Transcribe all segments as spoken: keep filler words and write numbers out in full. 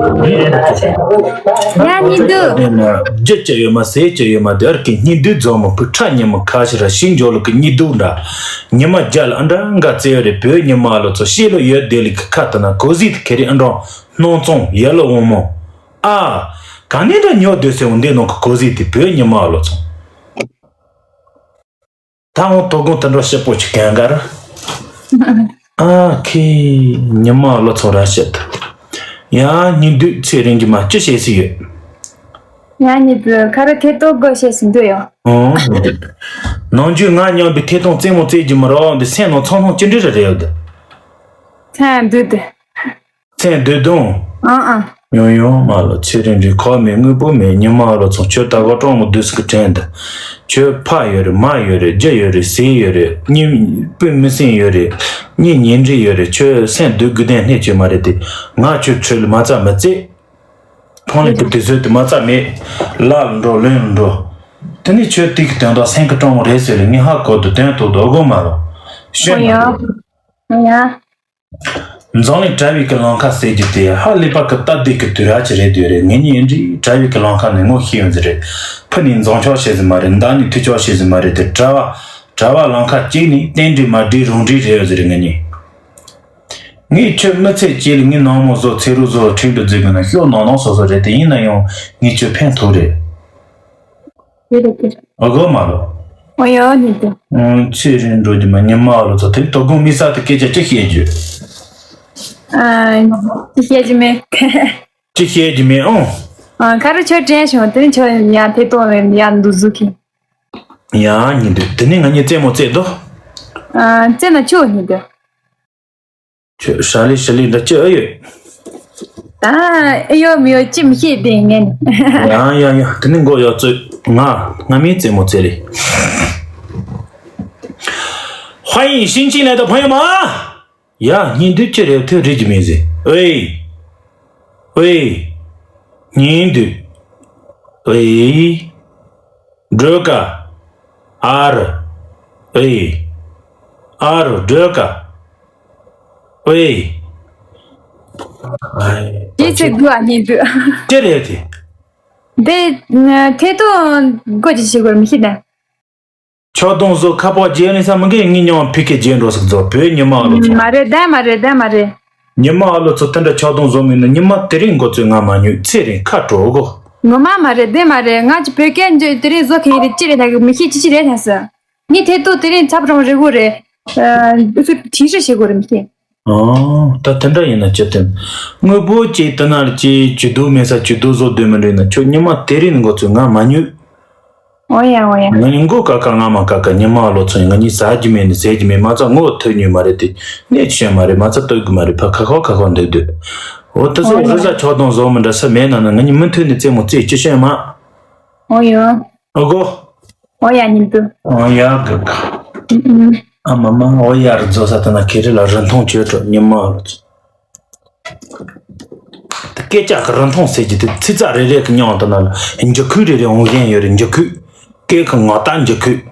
ཡ་སྙིང་སྡུག་རྒྱུ་ཅི་ཡོད་མ་ཟས་ཅི་ཡོད་མ་དེ་ཨར་གི་སྙིང་སྡུག་རྫོགས་མ་བུ་ཁྲ་ཉི་མ་ཁ་ཕྱིར་ར་ཤིང་འཇོག་ལུག་གི་སྙིང་སྡུག་འདྲ། ཉི་མ་རྒྱ་ལ་ཨ་འདྲ་འགའ་བཙལ་ཡོད་རེད། བོད་ཉི་མ་ལོ་ཚོ་ཤེས་ལོ་ཡོད་དེ་ལི་གི་ཁ་ཏུ་ན་གོ་ཟིག་དེ་ཁེ་རི་ཨ་འདྲ་སྣང་ཙོང་ཡ་ལོ་འོང་མོ། ཨ། ག་ནས་འདྲ་ཉོ་སྡོད་ཟེར་འོང་འདི་ནང་གི་གོ་ཟིག་དེ་བོད་ཉི་མ་ལོ་ཚོ། ད་འོང་དོ་དགོང་དུ་འགྲོ་ཞིབ་པོ་ཅིག་གན་གར། ཨ་ཁེ། ཉི་མ་ལོ་ཚོ་ར་བཤད། ཡ་སྙིང་སྡུག་ཚེ་རིང་གི་མ་ཅི་བྱེད་སྲིད་ཡོད། ཡ་ཉི་སྡུག་ཁ་ར་ཐེ་གཏོགས་དགོས་བཤད་སྲིད་འདུག་ཡོ། ཨོ། ནང་རྒྱུ་ང་མཉམ་པའི་ཐེ་གཏོང་རྩེད་མོ་རྩེད་རྒྱུ་མ་རོགས་འདི་སེམས་ནང་ཚང་ཚང་ཅི་འདྲ་རེ་རེ་ཡོད་དེ། ཚན་འདུག་དེ། ཚན་འདུག་དུང་། ཨང་ཨང་། ཡོང་ཡོང་མ་ལོ་ཚེ་རིང་རི་ཁོག་མེད་དངོས་པོ་མེད་ཉི་མ་ལོ་ཚོང་ཁྱོད་ད་གོ་གྲོང་མོ་བསྡུས་སུ་གི་དྲན་འདི། ཁྱོད་ཕ་ཡོད་རེད། མ་ཡོད་རེད། རྒྱུ་ཡོད་རེད། ཟས་ཡོད་རེད། གཉིད་སྤུན་མི་སེམས་ཡོད་རེད། གཉིད་ཉིན་རེ་ཡོད་རེད། ཁྱོད་སེམས་སྡུག་དགུ་ལྡན་སྣེ་ཁྱོད་མ་རེད་དེ། ང་ཁྱོད་ཁྲོད་ལ་མ་རྩ་མི་རྩེ། ཕང་ལེབ་ཀྱི་དུས་ཚོད་དུ་མ་རྩ་མེད། ལ་ལ་འགྲོ་ལོན་ལ་འགྲོ། དེ་ནི་ཁྱོད་དེ་གི་དོན་དག་སེང་གེ་སྤྲང་མོ་རེད་ཟེར་ལ་ངས་ཧ་གོ་དུ་དོན་ཐོག་ཏུ་ཨོ་གོ་མ་རོ། ཤོད་ཡ། འཛམ་གླིང་གྲྭ་བའི་གི་ལང་ཁ་ཟེར་རྒྱུ་དེ་ཧ་ལས་པ་གི་སྟབས་བདེ་གི་དུས་ར་ཅི་རེད་དུས་རེད། ངེད་གཉིས་ཡིན་འདྲི་གྲྭ་བའི་གི་ལང་ཁ་ནས་ངོ་ཤེས་ཡོང་ཟི་རེད། ཕུ་ནས་འཛོང་ཆོག་བྱེད་ཟི་མ་རེད། མདའ་ནས་ཐུ་ཆོག་བྱེད་ཟི་མ་རེད་དེ་གྲྭ་བ་གྲྭ་བ་ལང་ཁ་གཅིག་ནས་བསྟན་འགྲིག་མ་འགྲིག་རུང་འགྲིག་རེད་ཡོད་ཟི་རེད་ངེད་གཉིས། ངས་ཁྱོད་མི་ཚེ་གཅིག་ལ་ངའི་ནང་མོ་བཟོ་ཚེ་རུ་བཟོ་ཁྲིམས་དུ་འཛུལ་དགོས་ན་ཤོག་ནང་ནང་སོ་སོ་རེད་དེ་ཡིན་ན་ཡང་ངས་ཁྱོད་ཕན་ཐོགས་རེད། ཡོད་རེད་དེ། ཨ་གོ་མ་ལོ། ཨོ་ཡོ་ནི་དེ། ཨང་ཚེ་རིང་འགྲོ་རྒྱུ་མ་ཉི་མ་ཨ་ལོ་ཚོ་དེ་དོ་དགོང་མི་ས་དེ་སྐད་ཆ་ཅི་བཤད་རྒྱུ། ཨ། ཅི་བཤད་རྒྱུ་མེད། ཅི་བཤད་རྒྱུ་མེད་ཨང་། ཨ་ཁ་རུ་ཁྱོད་དྲན་བྱུང་དེ་ནི་ཁྱོད་ཡ་དེ་ཏོ་ཡ་འདུག་ཟུག་གི། ཡ་ཉི་འདུག་དེ་ནི་ང་གཉིས་རྩེད་མོ་རྩེད་དོ། ཨ་རྩེད་ན་ཆོག་ཉི་འདུག་ཁྱོད་ཧྲ་ལི་ཧྲི་ལི་འདྲ་ཅི་ཨེ་ཡོད། ཨ་ཨེ་ཡོད་མི་ཡོད་ཅི་མི་ཤེས་དེ་ངན། ཡང་ཡང་ཡང་དེ་ནི་མགོ་ཡོད་ཚོད་ང་ང་མིའི་རྩེད་མོ་རྩེ་ལེ། 欢迎新进来的朋友们。ཡ་ཉིན་དུས་ཅི་རེད་ཐོས་རེད་ཀྱི་མིན་ཟེ། ཨེ། ཨེ། ཉིན་དུས། ཨེ། སྒྲོལ་དཀར། ཨ་རུ། ཨེ། ཨ་རུ་སྒྲོལ་དཀར། ཨེ། ཅི་ཚེ་དགུ་ཨ་ཉིན་དུས། ཅི་རེད་དེ། འདི་ཐེ་ཏོ་སྒོ་ཅི་ཞིག་གོར་མི་ཤེས་ན། ཆག་སྡང་བཟོ་ཁ་པར་རྒྱན་ལེན་ས་མི་འགའ་ངའི་མྱང་ཕི་ཁེ་རྒྱན་འགྲོ་ཟིག་བཟོ་བོད་ཉི་མ་ཨ་ལོ་ཚོ། མ་རེད་ད་མ་རེད་ད་མ་རེད། ཉི་མ་ཨ་ལོ་ཚོ་དེ་འདྲ་ཆག་སྡང་བཟོ་མིན་ན་ཉི་མ་དེ་རིང་འགོ་ཚོས་ང་མ་ཉོས་ཚེ་རིང་ཁ་དྲོ་གོ། ངོ་མ་མ་རེད་དེ་མ་རེད། ང་ཅི་བོད་སྐད་འཇོ་དེ་རིང་བཟོ་མཁན་རེད་ཅི་རེད་ད་གི་མི་ཤེས་ཅི་ཅི་རེད་ད་ཟེར། ངས་ཐེ་ཏོ་དེ་རིང་ཚབ་རང་རེད་གོ་རེད། ཨ་ཚོ་ཁྲིན་ཧྲི་བྱེད་གོ་རེད་མི་ཤེས། ཨོ། ད་དེ་འདྲ་ཡིན་ན་ཅི་སྟེ། དངོས་པོ་ཅིག་དེ་ན་ཅི་ཇུས་གཏོགས་མེད་ས་ཇུས་གཏོགས་བཟོ་འདོད་མི་འདོད་ན་ཁྱོད་ཉི་མ་དེ་རིང་འགོ་ཚོས་ང་མ་ཉོས། ཨོ་ཡ་ཨོ་ཡ། ང་གཉིས་མགོ་ཀ་ཀ་རྔ་མ་ཀ་ཀ་ཉི་མ་ཨ་ལོ་ཚོ་ཡིན། ང་གཉིས་ཟ་རྒྱུ་མེད་ནི་ཟས་རྒྱུ་མེད་མ་ཚ་ངོ་ཐོས་ཉོས་མ་རེད་དེ། གནས་ཆེན་མ་རེད་མ་ཚ་ལྟོས་གི་མ་རེད་ཕ་ཁ་ཁོ་ཁ་ཁོ་འདོད་འདོད། འོ་དེ་ཚོ་ཨོ་ཡ། རི་ཟ་ཆག་སྡང་བཟོ་མི་འདྲ་ས་མེད་ན་ན་ང་གཉིས་མུ་མཐུད་ནས་རྩེད་མོ་རྩེ་ཅི་ཤེས་མ། ཨོ་ཡ། ཨོ་གོ། ཨོ་ཡ་ཉིན་དུ། ཨོ་ཡ་གི་ག་ཨ་མ་མ་ཨོ་ཡ་རི་རྫོ་ས་ད་ན་ཁེ་རི་ལ་རི་མཐོང་བྱོས་འགྲོ་ཉི་མ་ཨ་ལོ་ཚོ། སྐད་ཆ་གི་རིན་ཐང་ཟེར་གྱི་དེ་ཚིག་ཙག་རེ་རེ་གི་མྱིང་དུ་ན་ལ་འཇུ་ཁུག་རེ་རེ་འོང་བཞིན་ཡོད་རེད། འཇུ་ཁུག་སྐད་གི་ངག་རྟགས་འཇུ་ཁུག་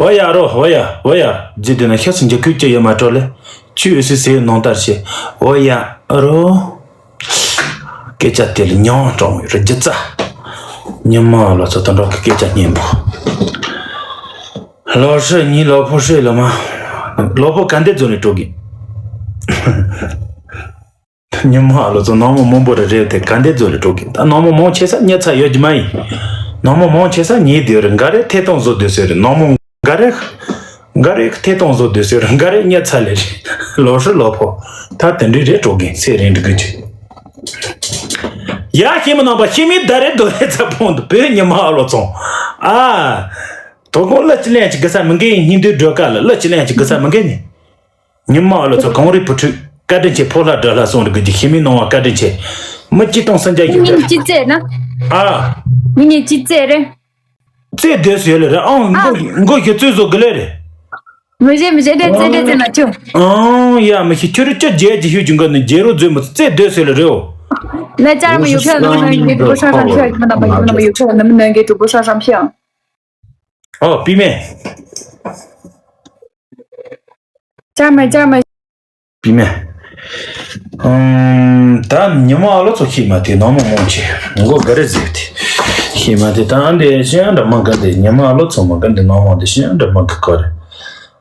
ཨོ་ཡ་རོ་ཨོ་ཡ་ཨོ་ཡ་ཟེར་དུས་ན་ཤ་སི་འཇུ་ཁུག་ཅི་ཡོད་མ་སྤྲོ་ལེ། ཆུ་ཨི་སི་ཟེར་ནང་ལྟར་བྱེད་ཨོ་ཡ་རོ། སྐད་ཆ་དེ་ལ་མྱིང་དྲང་བའི་རི་རྒྱུ་རྩ། ཉི་མ་ལོ་ཚོ་དང་འགྲོགས་ཀྱི་སྐད་ཆ་སྙན་པོ། ལོ་ཧྲི་གཉིས་ལོ་ཕོ་ཧྲི་ལོ་མ། ལོ་ཕོ་ག་འདི་རྫོ་ནས་སྤྲོ་གི། ཉི་མ་ལོ་ཚོ་ནང་མོ་མང་པོ་རེ་རེ་དེ་ག་འདི་རྫོ་ལས་སྤྲོ་གི། ད་ནང་མོ་མང་ཆེ་ས་ཉལ་ཚ་ཡོད་ཀྱི་མ་ཡིན། ནང་མོ་མང་ཆེ་ས་ཉལ་བསྡད་ཡོད་རེད། འགའ་རེ་ཐད་གཏོང་བཟོ་སྡོད་སྲོལ་རེད། ནང་མོ་འགའ་རེ། འགའ་རེ་ཐད་གཏོང་བཟོ་སྡོད་སྲོལ་རེད། འགའ་རེ་ཉལ་ཚ་ལས་རེད། ལོ་ཧྲི་ལོ་ཕོ། ད་དེ་འདྲའི་རེ་སྤྲོ་གི་ཚེ་རིང་འདྲི་གི་ཅི། ཡ་ཤེས་མི་ནང་པ་ཤེས་མི་ད་རེ་རྡོ་རེ་ཚ་ཕོང་དུ་བོད་ཉི་མ་ཨ་ལོ་ཚོང་ཨ། དོ་དགོང་གླུ་ཅི་ལན་ཅི་གི་ས་མི་འགལ་ཡིན། སྙིང་འདོད་སྒྲོལ་དཀར་ལ་གླུ་ཅི་ལན་ཅི་གི་ས་མི་འགལ་ནི། ཉི་མ་ཨ་ལོ་ཚོ་གངས་རི་བུ་ཁྲུད་བཀའ་དྲིན་ཆེ། ཕོ་ལྷ་དགྲ་ལྷ་སོང་རི་གི་ཤི་མི་ནང་བ་བཀའ་དྲིན་ཆེ། མི་སྤྱི་སྟོང་སུམ་བརྒྱ་ཞིག་ཉིན་གཅིག་རྩེད་ན། ཨ། ཉིན་གཅིག་རྩེད་རེད། རྩེད་སྡོད་སུ་ཡོད་ལེ་རེད་ཨང་མགོ་མགོ་ཞིག་རྩེད་བཟོ་གི་ལེ་རེད། མི་ཤེས་མི་ཤེས་རེད་རྩེད་རེད་རྩེད་ན་ཆུ། ཨང་ཡ་མི་ཤེས་ཁྱོད་རི་ཅི་རྗེས་ཀྱི་ཤུགས་ཀྱི་མགོ་ནི་རྗེ་རོ་རྫོས་མི་རྩེད་སྡོད་སུ་ཡོད་ལེ་རེད་འོ། ལ་ཅར་མི་ཡོད་ཁྱོད་ནམ་ནང་གི་གྲུ་པོ་ཧྲ་ཧྲ་ཕྱོགས་ཀྱི་མི་ནམ་པ་ཡོད་ནམ་ཡོད་ཁྱོད་ནམ་ནང་གི་གྲུ་པོ་ཧྲ་ཧྲ་ཕྱོགས། ཨོ་པི་མེ། ཅག་མ་ཅག་མ། པི་མེ། ཨམ། ད་ཉི་མ་ཨ་ལོ་ཚོ་ཤེས་མ་ཐེ་ནང་མོ་མོ་ཆེ་མགོ་ག་རེ་ཟིག་ཐེ་ཤེས་མ་ཐེ། ད་འདི་ཤེས་ཡང་འདྲ་མ་ག་འདི་ཉི་མ་ཨ་ལོ་ཚོ་མ་ག་འདི་ནང་མོ་འདི་ཤེས་ཡང་འདྲ་མ་ག་ག་རེ།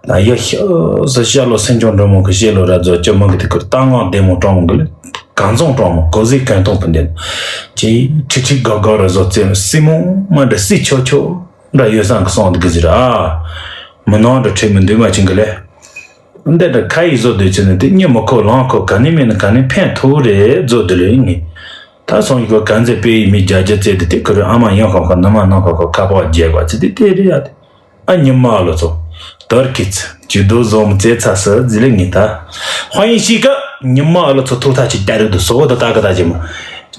ད་ཡ་ཤ་ཟ་ཤ་ལོ་སེང་ཆུང་འགྲོ་མོ་གི་ཤེས་ལོ་ར་ཛོ་ཅོ་མ་གི་དེ་ཀུར་ད་ངག་བདེ་མོ་དྲང་མོ་གི་ལེ། གང་བཙོང་དྲང་མོ་གོ་ཟིག་གང་ཐོང་ཕུ་འདི་ལ་ཅི་ཁྲིག་ཁྲིག་ག་ག་ར་ཛོ་ཙེ་སི་མོ་མ་འདྲ་སི་ཆོ་ཆོ་འདྲ་ཡོད་སང་གི་སོང་འདི་གི་ཟི་ར། མི་ནང་འདྲ་ཁྲེ་མི་འདུས་མ་ཅིང་གི་ལེ། འདི་འདྲ་ཁ་ཡིག་བཟོ་སྡོད་ཚེ་ནི་དེ་གཉིད་མི་ཁུག་ལངས་ཁུག་ག་ནི་མེད་ནི་ག་ནི་ཕན་ཐོགས་རེད་བཟོ་སྡོད་ལེ་ཡིན་ངེས། ད་སོང་ཡི་གོ་ག་ཚེ་དཔེ་ཡི་མི་རྒྱ་རྒྱ་བཙལ་དེ་དེ་ཁུ་རུ་ཨ་མ་ཡང་ཁོག་ཁོག་ནུ་མ་ནང་ཁོག་ཁོག་ཁ་པག་རྒྱས་པ་ཚེ་དེ་དེ་རེད་ཡ་དེ། ཨ་ཉི་མ་ཨ་ལོ་ཚོ། དར་གི་ཚེ་ཇུ་དོ་བཟོ་མི་བཙལ་ཚ་སི་ཟི་ལེ་ངེས་ད། ཧོ་ཡིན་ཤི་ཀ་ཉི་མ་ཨ་ལོ་ཚོ་ཐུག་ཐག་ཅིག་ཏ་རིག་དུ་སོ་བོ་དུ་ཏ་ཀ་ཏ་ཅི་མ།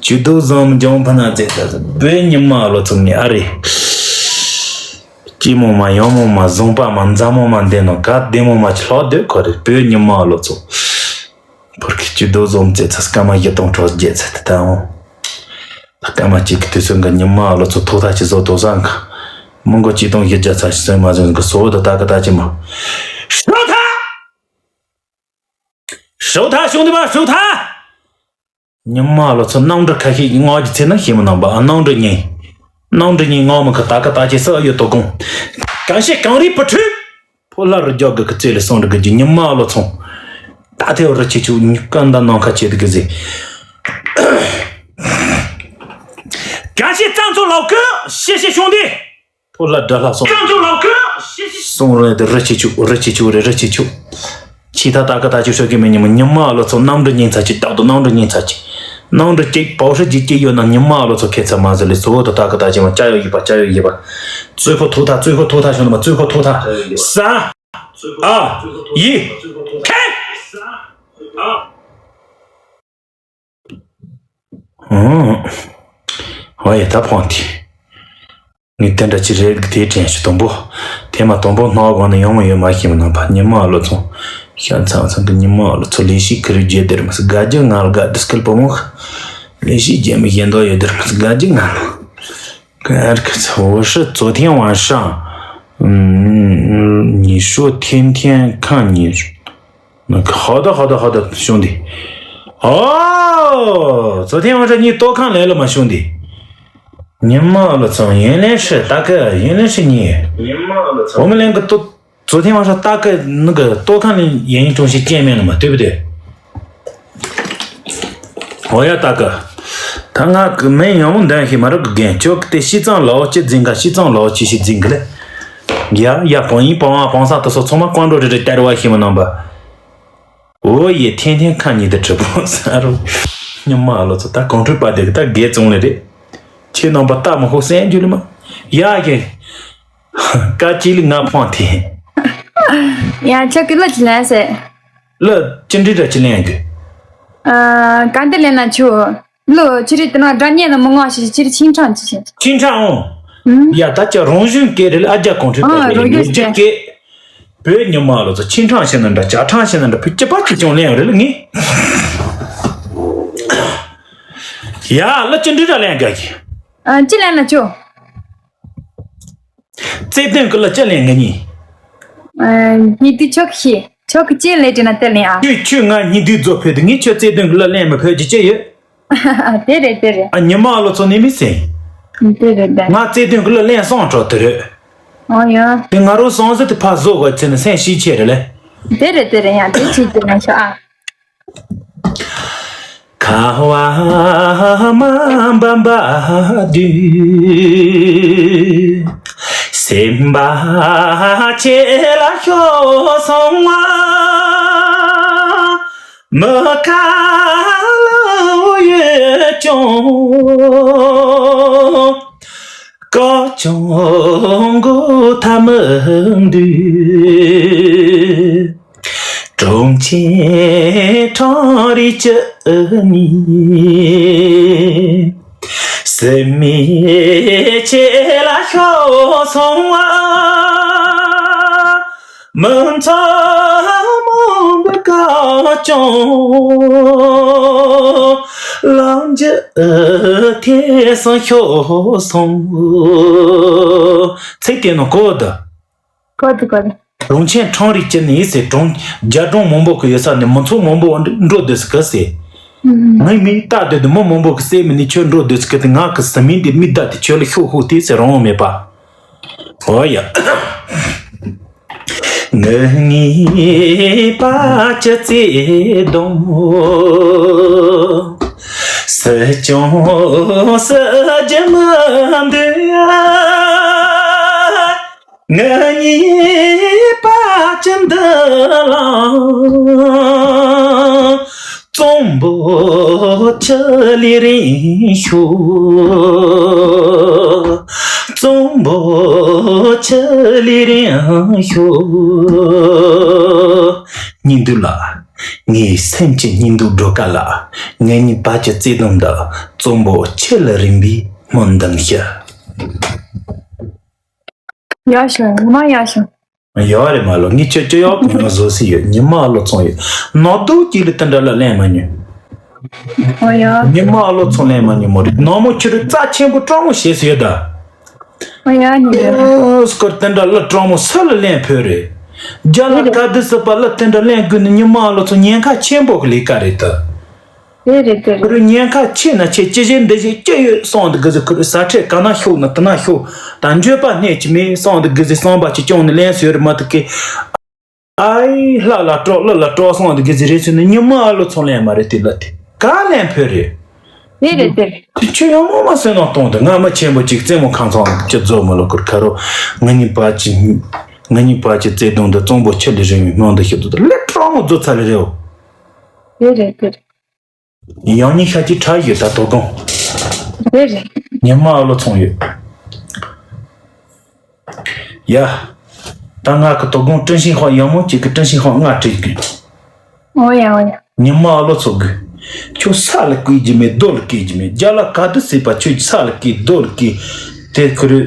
ཇུ་དོ་བཟོ་མི་ཇོང་ཕ་ན་བཙལ་ཚ་སི་བོད་ཉི་མ་ཨ་ལོ་ཚོ་ངེས་ཨ་རེད། སྐྱིད་མོ་མ་ཡང་མོ་མ་བཟང་པ་མ་མཛའ་མོ་མ་འདས་ནོ་ག་བདེ་མོ་མ་ཅི་ལྷག་སྡོད་ཁོ་རེ་བོད་ཉི་མ་ཨ་ལོ་ཚོ། ཕུར་ཁི་ཅི་དོ་བཟོ་མི་བཙལ་ཚ་སྐར་མ་བཞི་སྟོང་དྲུག་བརྒྱད་ཚ་དེ་ད་འོང་། སྐར་མ་གཅིག་གི་དུས་ཚོད་འགའ་ཉི་མ་ཨ་ལོ་ཚོ་ཐོག་ཐག་ཅི་བཟོ་དོ་སང་ག་མི་མགོ་གཅིག་སྟོང་བཞི་བརྒྱ་ཚ་ཞིག་སོན་མ་ཟོན་གི་སོ་བོ་དུ་ཏ་ཀ་ཏ་ཅི་མ། ཧྲོ་ཐ། ཧྲོ་ཐ་བྱུང་དུ་མ་ཧྲོ་ཐ། ཉི་མ་ལོ་ཚོ་གནམ་གྲུ་ཁ་ཤས་ཀྱི་ངག་གི་ཚེ་ན་ཤེས་མི་ནང་པ་གནམ་གྲུ་རྙིང་། གནམ་གྲུ་རྙིང་ངག་མི་ཁ་ཏ་ཀ་ཏ་ཅེ་ས་ཡོད་དོ་དགོང་། གང་ཤེས་གང་རིག་པུ་ཁྲུ། ཕོ་ལ་རུ་རྒྱག་གི་ཁི་ཚེ་ལ་སོང་རུ་གི་ཉི་མ་ལོ་ཚོང་། ད་ཐེ་རུ་ཆེ་ཆུ་ཉི་ཀ་འདའ་ནང་ཁ་ཆེ་དི་གི་ཟེ། གང་ཤེས་གཙང་ཚོ་ལོག་གི་ཤེས་ཤེས་བྱུང་དེ། ཕོ་ལ་དགྲ་ལྷ་སོང་། སྐྱོང་ཚོ་ལོག་གི་སོང་རེད་དེ་རི་ཆེ་ཆུ་རི་ཆེ་ཆུ་རེད་རི་ཆེ་ཆུ། ཆི་ད་ད་ག་ད་ཅི་ཧྲོ་གི་མི་ཉི་མ་ཉི་མ་ལོ་ཚོ་གནམ་གྲུ་ཉིན་ཚ་ཅི་རྟག་ཏུ་གནམ་གྲུ་ཉིན་ཚ་ཅི། གནམ་གྲུ་གཅིག་པའོ་ཧྲི་ཅི་གཅིག་ཡོད་ན་ཉི་མ་ལོ་ཚོ་ཁེ་ཚ་མ་ཟི་ལི་སོ་ད་ད་ག་ད་ཅི་མ་ཅ་ཡོ་ཡི་པ་ཅ་ཡོ་ཡི་པ། ཙོས་ཕོ་ཐོ་ཐ་ཙོས་ཕོ་ཐོ་ཐ་ཤོ་ན་མ་ཙོས་ཕོ་ཐོ་ཐ། ས། ཨ། ཡི། ཁེ། ཨོ་ཡ་ད་ཕོང་དེ། ངས་དེ་འདྲ་ཅི་རེད་གི་དེའི་དྲན་ཞུ་དང་པོ། དེ་མ་དང་པོ་སྣང་བ་ནི་ཡོང་མ་ཡོད་མ་ཤེས་མི་ནང་པ་ཉི་མ་ཨ་ལོ་ཚོང་། ཤ་ཚང་ཚང་གི་ཉི་མ་ཨ་ལོ་ཚོ་ལས་ཤིག་གི་རིགས་རྒྱལ་དེར་མི་སི་དགའ་རྒྱུ་ང་ལ་དགའ་དི་སྐལ་པོ་མོ། ལས་ཤིག་རྒྱལ་མི་གཞན་དོ་ཡོད་དེར་མི་སི་དགའ་རྒྱུ་ང་ལ། ཀར་ཁི་ཚ་བོ་ཧྲི་ཙོ་ཐེན་ཝང་ཧྲང་། ཉི་ཧྲོ་ཐེན་ཐེན་ཁང་ཉི། 那个好的好的好的兄弟。哦，昨天晚上你多看来了吗，兄弟？你妈了操，原来是大哥，原来是你。我们两个都昨天晚上大概那个多看了演艺中心见面了嘛，对不对？ འོ་ཡ་ད་གི། ད་ང་གི་མིང་ཡང་མོ་འདོན་ཤེས་མ་རབས་གི་རྒན་ཁྱོད་ཀྱི་དེ་ཤི་ཙང་ལའོ་ཅི་འཛིན་ག་ཤི་ཙང་ལའོ་ཅི་ཤི་འཛིན་གི་ལེ། ཡ་ཡ་བང་ཡིན་བང་བ་བང་ས་དུ་སོ་ཚང་མ་ཀོང་འགྲོ་རེ་རེ་སྟེར་བ་ཤེས་མ་ནང་པ། འོ་ཡེ་ཐེན་ཐེན་ཁ་ཉིད་དུ་གྲུབ་པོ་ས་རུ། ཉི་མ་ལོ་ཚོ་ད་གོང་ཁྲོས་པ་དེ་གི་ད་རྒས་བཙོང་ལེ་རེད། ཁྱེད་ནང་པ་ལྟ་མི་ཧོ་སན་རྒྱུ་ལེ་མ། ཡ་ཡེ། ཀ་ཅི་ལི་ང་ཕོང་ཐེ། ཡ་ཁྱོད་ཀྱི་ལོ་ཅི་ལན་ཟེར། ལོ་ཅི་འདྲི་འདྲ་ཅི་ལན་གི། ཨ། ག་འདི་ལན་ན་ཆུ། ལོ་ཅི་རི་དེ་ན་དགྲ་གཉེན་ན་མི་ངོ་ཤི་ཅི་རི་ཆིང་ཁྲང་ཅི་ཤེ། ཆིང་ཁྲང་འོང་། ཡ་ད་ཅི་རང་བཞིན་སྐད་རེད་ལ་ཨ་རྒྱ་གོང་ཁྲོས་ཨ་པ་རེད་རང་བཞིན་ལོ་རྒྱུ་སྐད། སྐད། བོད་ཉི་མ་ལོ་ཚོ་ཆིང་ཁྲང་ཤེ་ན་འདྲ་ཇ་ཁྲང་ཤེ་ན་འདྲ་བོད་སྐྱི་པ་ཅི་ཅུང་ལན་རེད་ལ་ངས། ཡ་ལོ་ཅི་འདྲི་འདྲ་ལན་ག་གི། ཨ་ཅི་ལན་ན་ཆུ། རྩེ་དོན་གི་ལ་ཅི་ལེན་ངེ་ཉིན། ཉི་དུས་ཆོག་ཤི་ཆོག་གི་ཅི་ལེ་དྲི་ན་དེ་ལེན་ཨ། ཁྱོད་ཁྱོད་ང་ཉི་དུས་རྫོ་ཕེ་དུ་ངས་ཁྱོད་རྩེ་དོན་གི་ལ་ལེན་མི་ཕོད་ཀྱི་ཅི་ཡོད། དེ་རེད་དེ་རེད། ཨ་ཉི་མ་ཨ་ལོ་ཚོ་ནི་མི་སེ། དེ་རེད་དེ། ང་རྩེ་དོན་གི་ལ་ལེན་སོང་འགྲོ་དེ་རེད། ཨོ་ཡ། དེ་ང་རོ་སོང་ཟེར་དེ་ཕ་བཟོ་དགོས་ཚེ་ནི་སེམས་ཤི་ཆེ་རེད་ལེ། དེ་རེད་དེ་རེད་ཡ་དེ་ཅི་དེ་ན་ཤོ་ཨ། ཁ་བ་མ་འབབ་པ་དུས། སེམས་པ་ཆེ་ལ་ཤོར་སོང་བ། མི་ཁ་ལ་ཡོད་ཀྱང་། བཀག་ཀྱང་མགོ་ཐལ་མི་འདུག་གྲོང་ཁྱེར་ཁྲོམ་རའི་བཅུད་ནི། སེམས་མི་ཆེ་ལ་ཤོར་སོང་བ། མི་ཚང་མ་བཀག་ཀྱང་། ལམ་རྒྱུད་ཐེ་སང་ཤོར་སོང་། ཚིག་དེ་ནི་གོ་ད། གོ་ད་གོ་ད། གྲོང་ཁྱེར་ཁྲོམ་རའི་བཅུད་ནི་ཟེར་གྲོང་རྒྱ་གྲོང་མང་པོ་གི་ཡོད་ས་ནས་མི་ཚོགས་མང་པོ་འགྲོ་འདུག་སི་གི་ཟེར། ངའི་མིང་བཏགས་སྡོད་དུས་མི་མང་པོ་གི་སེམས་མི་ནི་ཁྱོད་འགྲོ་སྡོད་ཚུལ་གི་དེ། ང་གི་ཟིན་མིན་དེ་མི་བདག་དེ་ཁྱོད་ལ་ཤོག་ཤོག་དེ་ཟེར་རང་མེད་པ། ཨོ་ཡ། ངའི་ངའི་པ་ཅི་བརྩེ་གདུང་སུ་ཀྱང་སུ་རྒྱུ་མི་འདུག་ང་གཉིས་པ་ཅི་འདི་ལ་གཙང་པོ་ཆུ་ལས་རིང་ཤོག་གཙང་པོ་ཆུ་ལས་རིང་ཤོག་སྙིང་སྡུག་ལ། ངའི་སེམས་ཀྱི་སྙིང་སྡུག་སྒྲོལ་དཀའ་ལ། ངེད་གཉིས་བར་གྱི་བརྩེ་དུང་འདི་གཙང་པོ་ཆུ་ལས་རིང་བའི་སྨོན་འདུན་ཞུ། ཡག་ཤོས། ངོ་མ་ཡག་ཤོས། ཡོད་རེད་མ་ལོ། ངས་ཁྱོད་སྐྱོ་ཡག་གང་ཡང་བཟོ་སྲིད་ཡོད། ཉི་མ་ཨ་ལོ་ཚོང་ཡོད། ནག་དུག་གཅིག་ལ་དེ་འདྲ་ལ་གླེང་མ་མྱོང་། ཨོ་ཡ། ཉི་མ་ཨ་ལོ་ཚོང་གླེང་མ་མྱོང་མོ་རེད། ནག་མོ་ཁྱོད་རྩ་ཆེན་པོ་སྤྲང་མོ་བྱས་སུ་ཡོད་ད། ཨོ་ཡ། ཉི་མ། སྐོར་དེ་འདྲ་ལ་སྤྲང་མོ་སུ་ལ་གླེང་ཕོད་རེད། རྒྱ་ལ་ག་དུས་སྲིད་པ་ལ་དེ་འདྲ་གླེང་དགོས་ནི་ཉི་མ་ཨ་ལོ་ཚོང་ཉེན་ཁ་ཆེན་པོ་གི་ལས་ཀ་རེད་ད། དེ་རེད་དེ་ཁུ་རེད། རུ་ཉེན་ཁ་ཆེ་ན་ཆེ་ཅི་བྱེད་འདི་བྱེད་ཅི་ཡོད་སོང་འདི་གི་ཟི་ཁུ་རུ་ས་ཁྲལ་ག་ན་ཤོག་ན་དེ་ན་ཤོག་ད་འགྱོད་པ་སྣེ་ཅི་མེད་སོང་འདི་གི་ཟི་བསམ་པ་ཅི་སྐྱོང་ནི་ལན་ཟེར་མ་ཐུབ་ཀི། ཨའི་ལྷ་ལ་སྤྲོ་ཀླུ་ལ་སྤྲོ་སོང་འདི་གི་ཟི་རེད་ཚུལ་ནི་ཉི་མ་ཨ་ལོ་ཚོང་ལན་མ་རེད་དེ་ལ་དེ་ག་ལན་ཕོད་རེད། དེ་རེད་དེ་རེད། དེ་ཁྱོད་ཡང་མོ་མ་སེམས་ནང་གཏོང་དུ་ང་མ་ཆེན་པོ་ཅིག་རྩེད་མོ་ཁང་ཚང་ཅི་རྫོགས་མ་ལོ་ཁུར་ཁ་རོ། ང་གཉིས་པ་ཅི་ང་གཉིས་པ་ཅི་བརྩེ་དུང་འདི་གཙང་པོ་ཆུ་ལས་རིང་བའི་སྨོན་འདུན་ཞུ་དུ་ལེ་སྤྲང་མོ་རྫོགས་ཚར་ལེ་རེད། དེ་རེད་དེ་རེད། ཡང་ཉིན་ཤ་གཅིག་ཁྲག་ཡོད་ད་དོ་དགོང་། རེད་རེད། ཉི་མ་ཨ་ལོ་ཚོང་ཡོད། ཡ། ད་ང་གི་དོ་དགོང་ཀྲིན་ཤིང་ཧོ་ཡང་མོ་གཅིག་གི་ཀྲིན་ཤིང་ཧོ་ལྔ་སྤྲད་དགོས། ཨོ་ཡ་ཨོ་ཡ། ཉི་མ་ཨ་ལོ་ཚོ་དགོས། ཁྱོད་ས་ལ་བཀོད་རྒྱུ་མེད་རྡོ་ལ་བཀོད་རྒྱུ་མེད། རྒྱ་ལ་ག་དུས་སྲིད་པ་ཁྱོད་ས་ལ་བཀོད་རྡོ་ལ་བཀོད། དེ་ཁུ་རུ།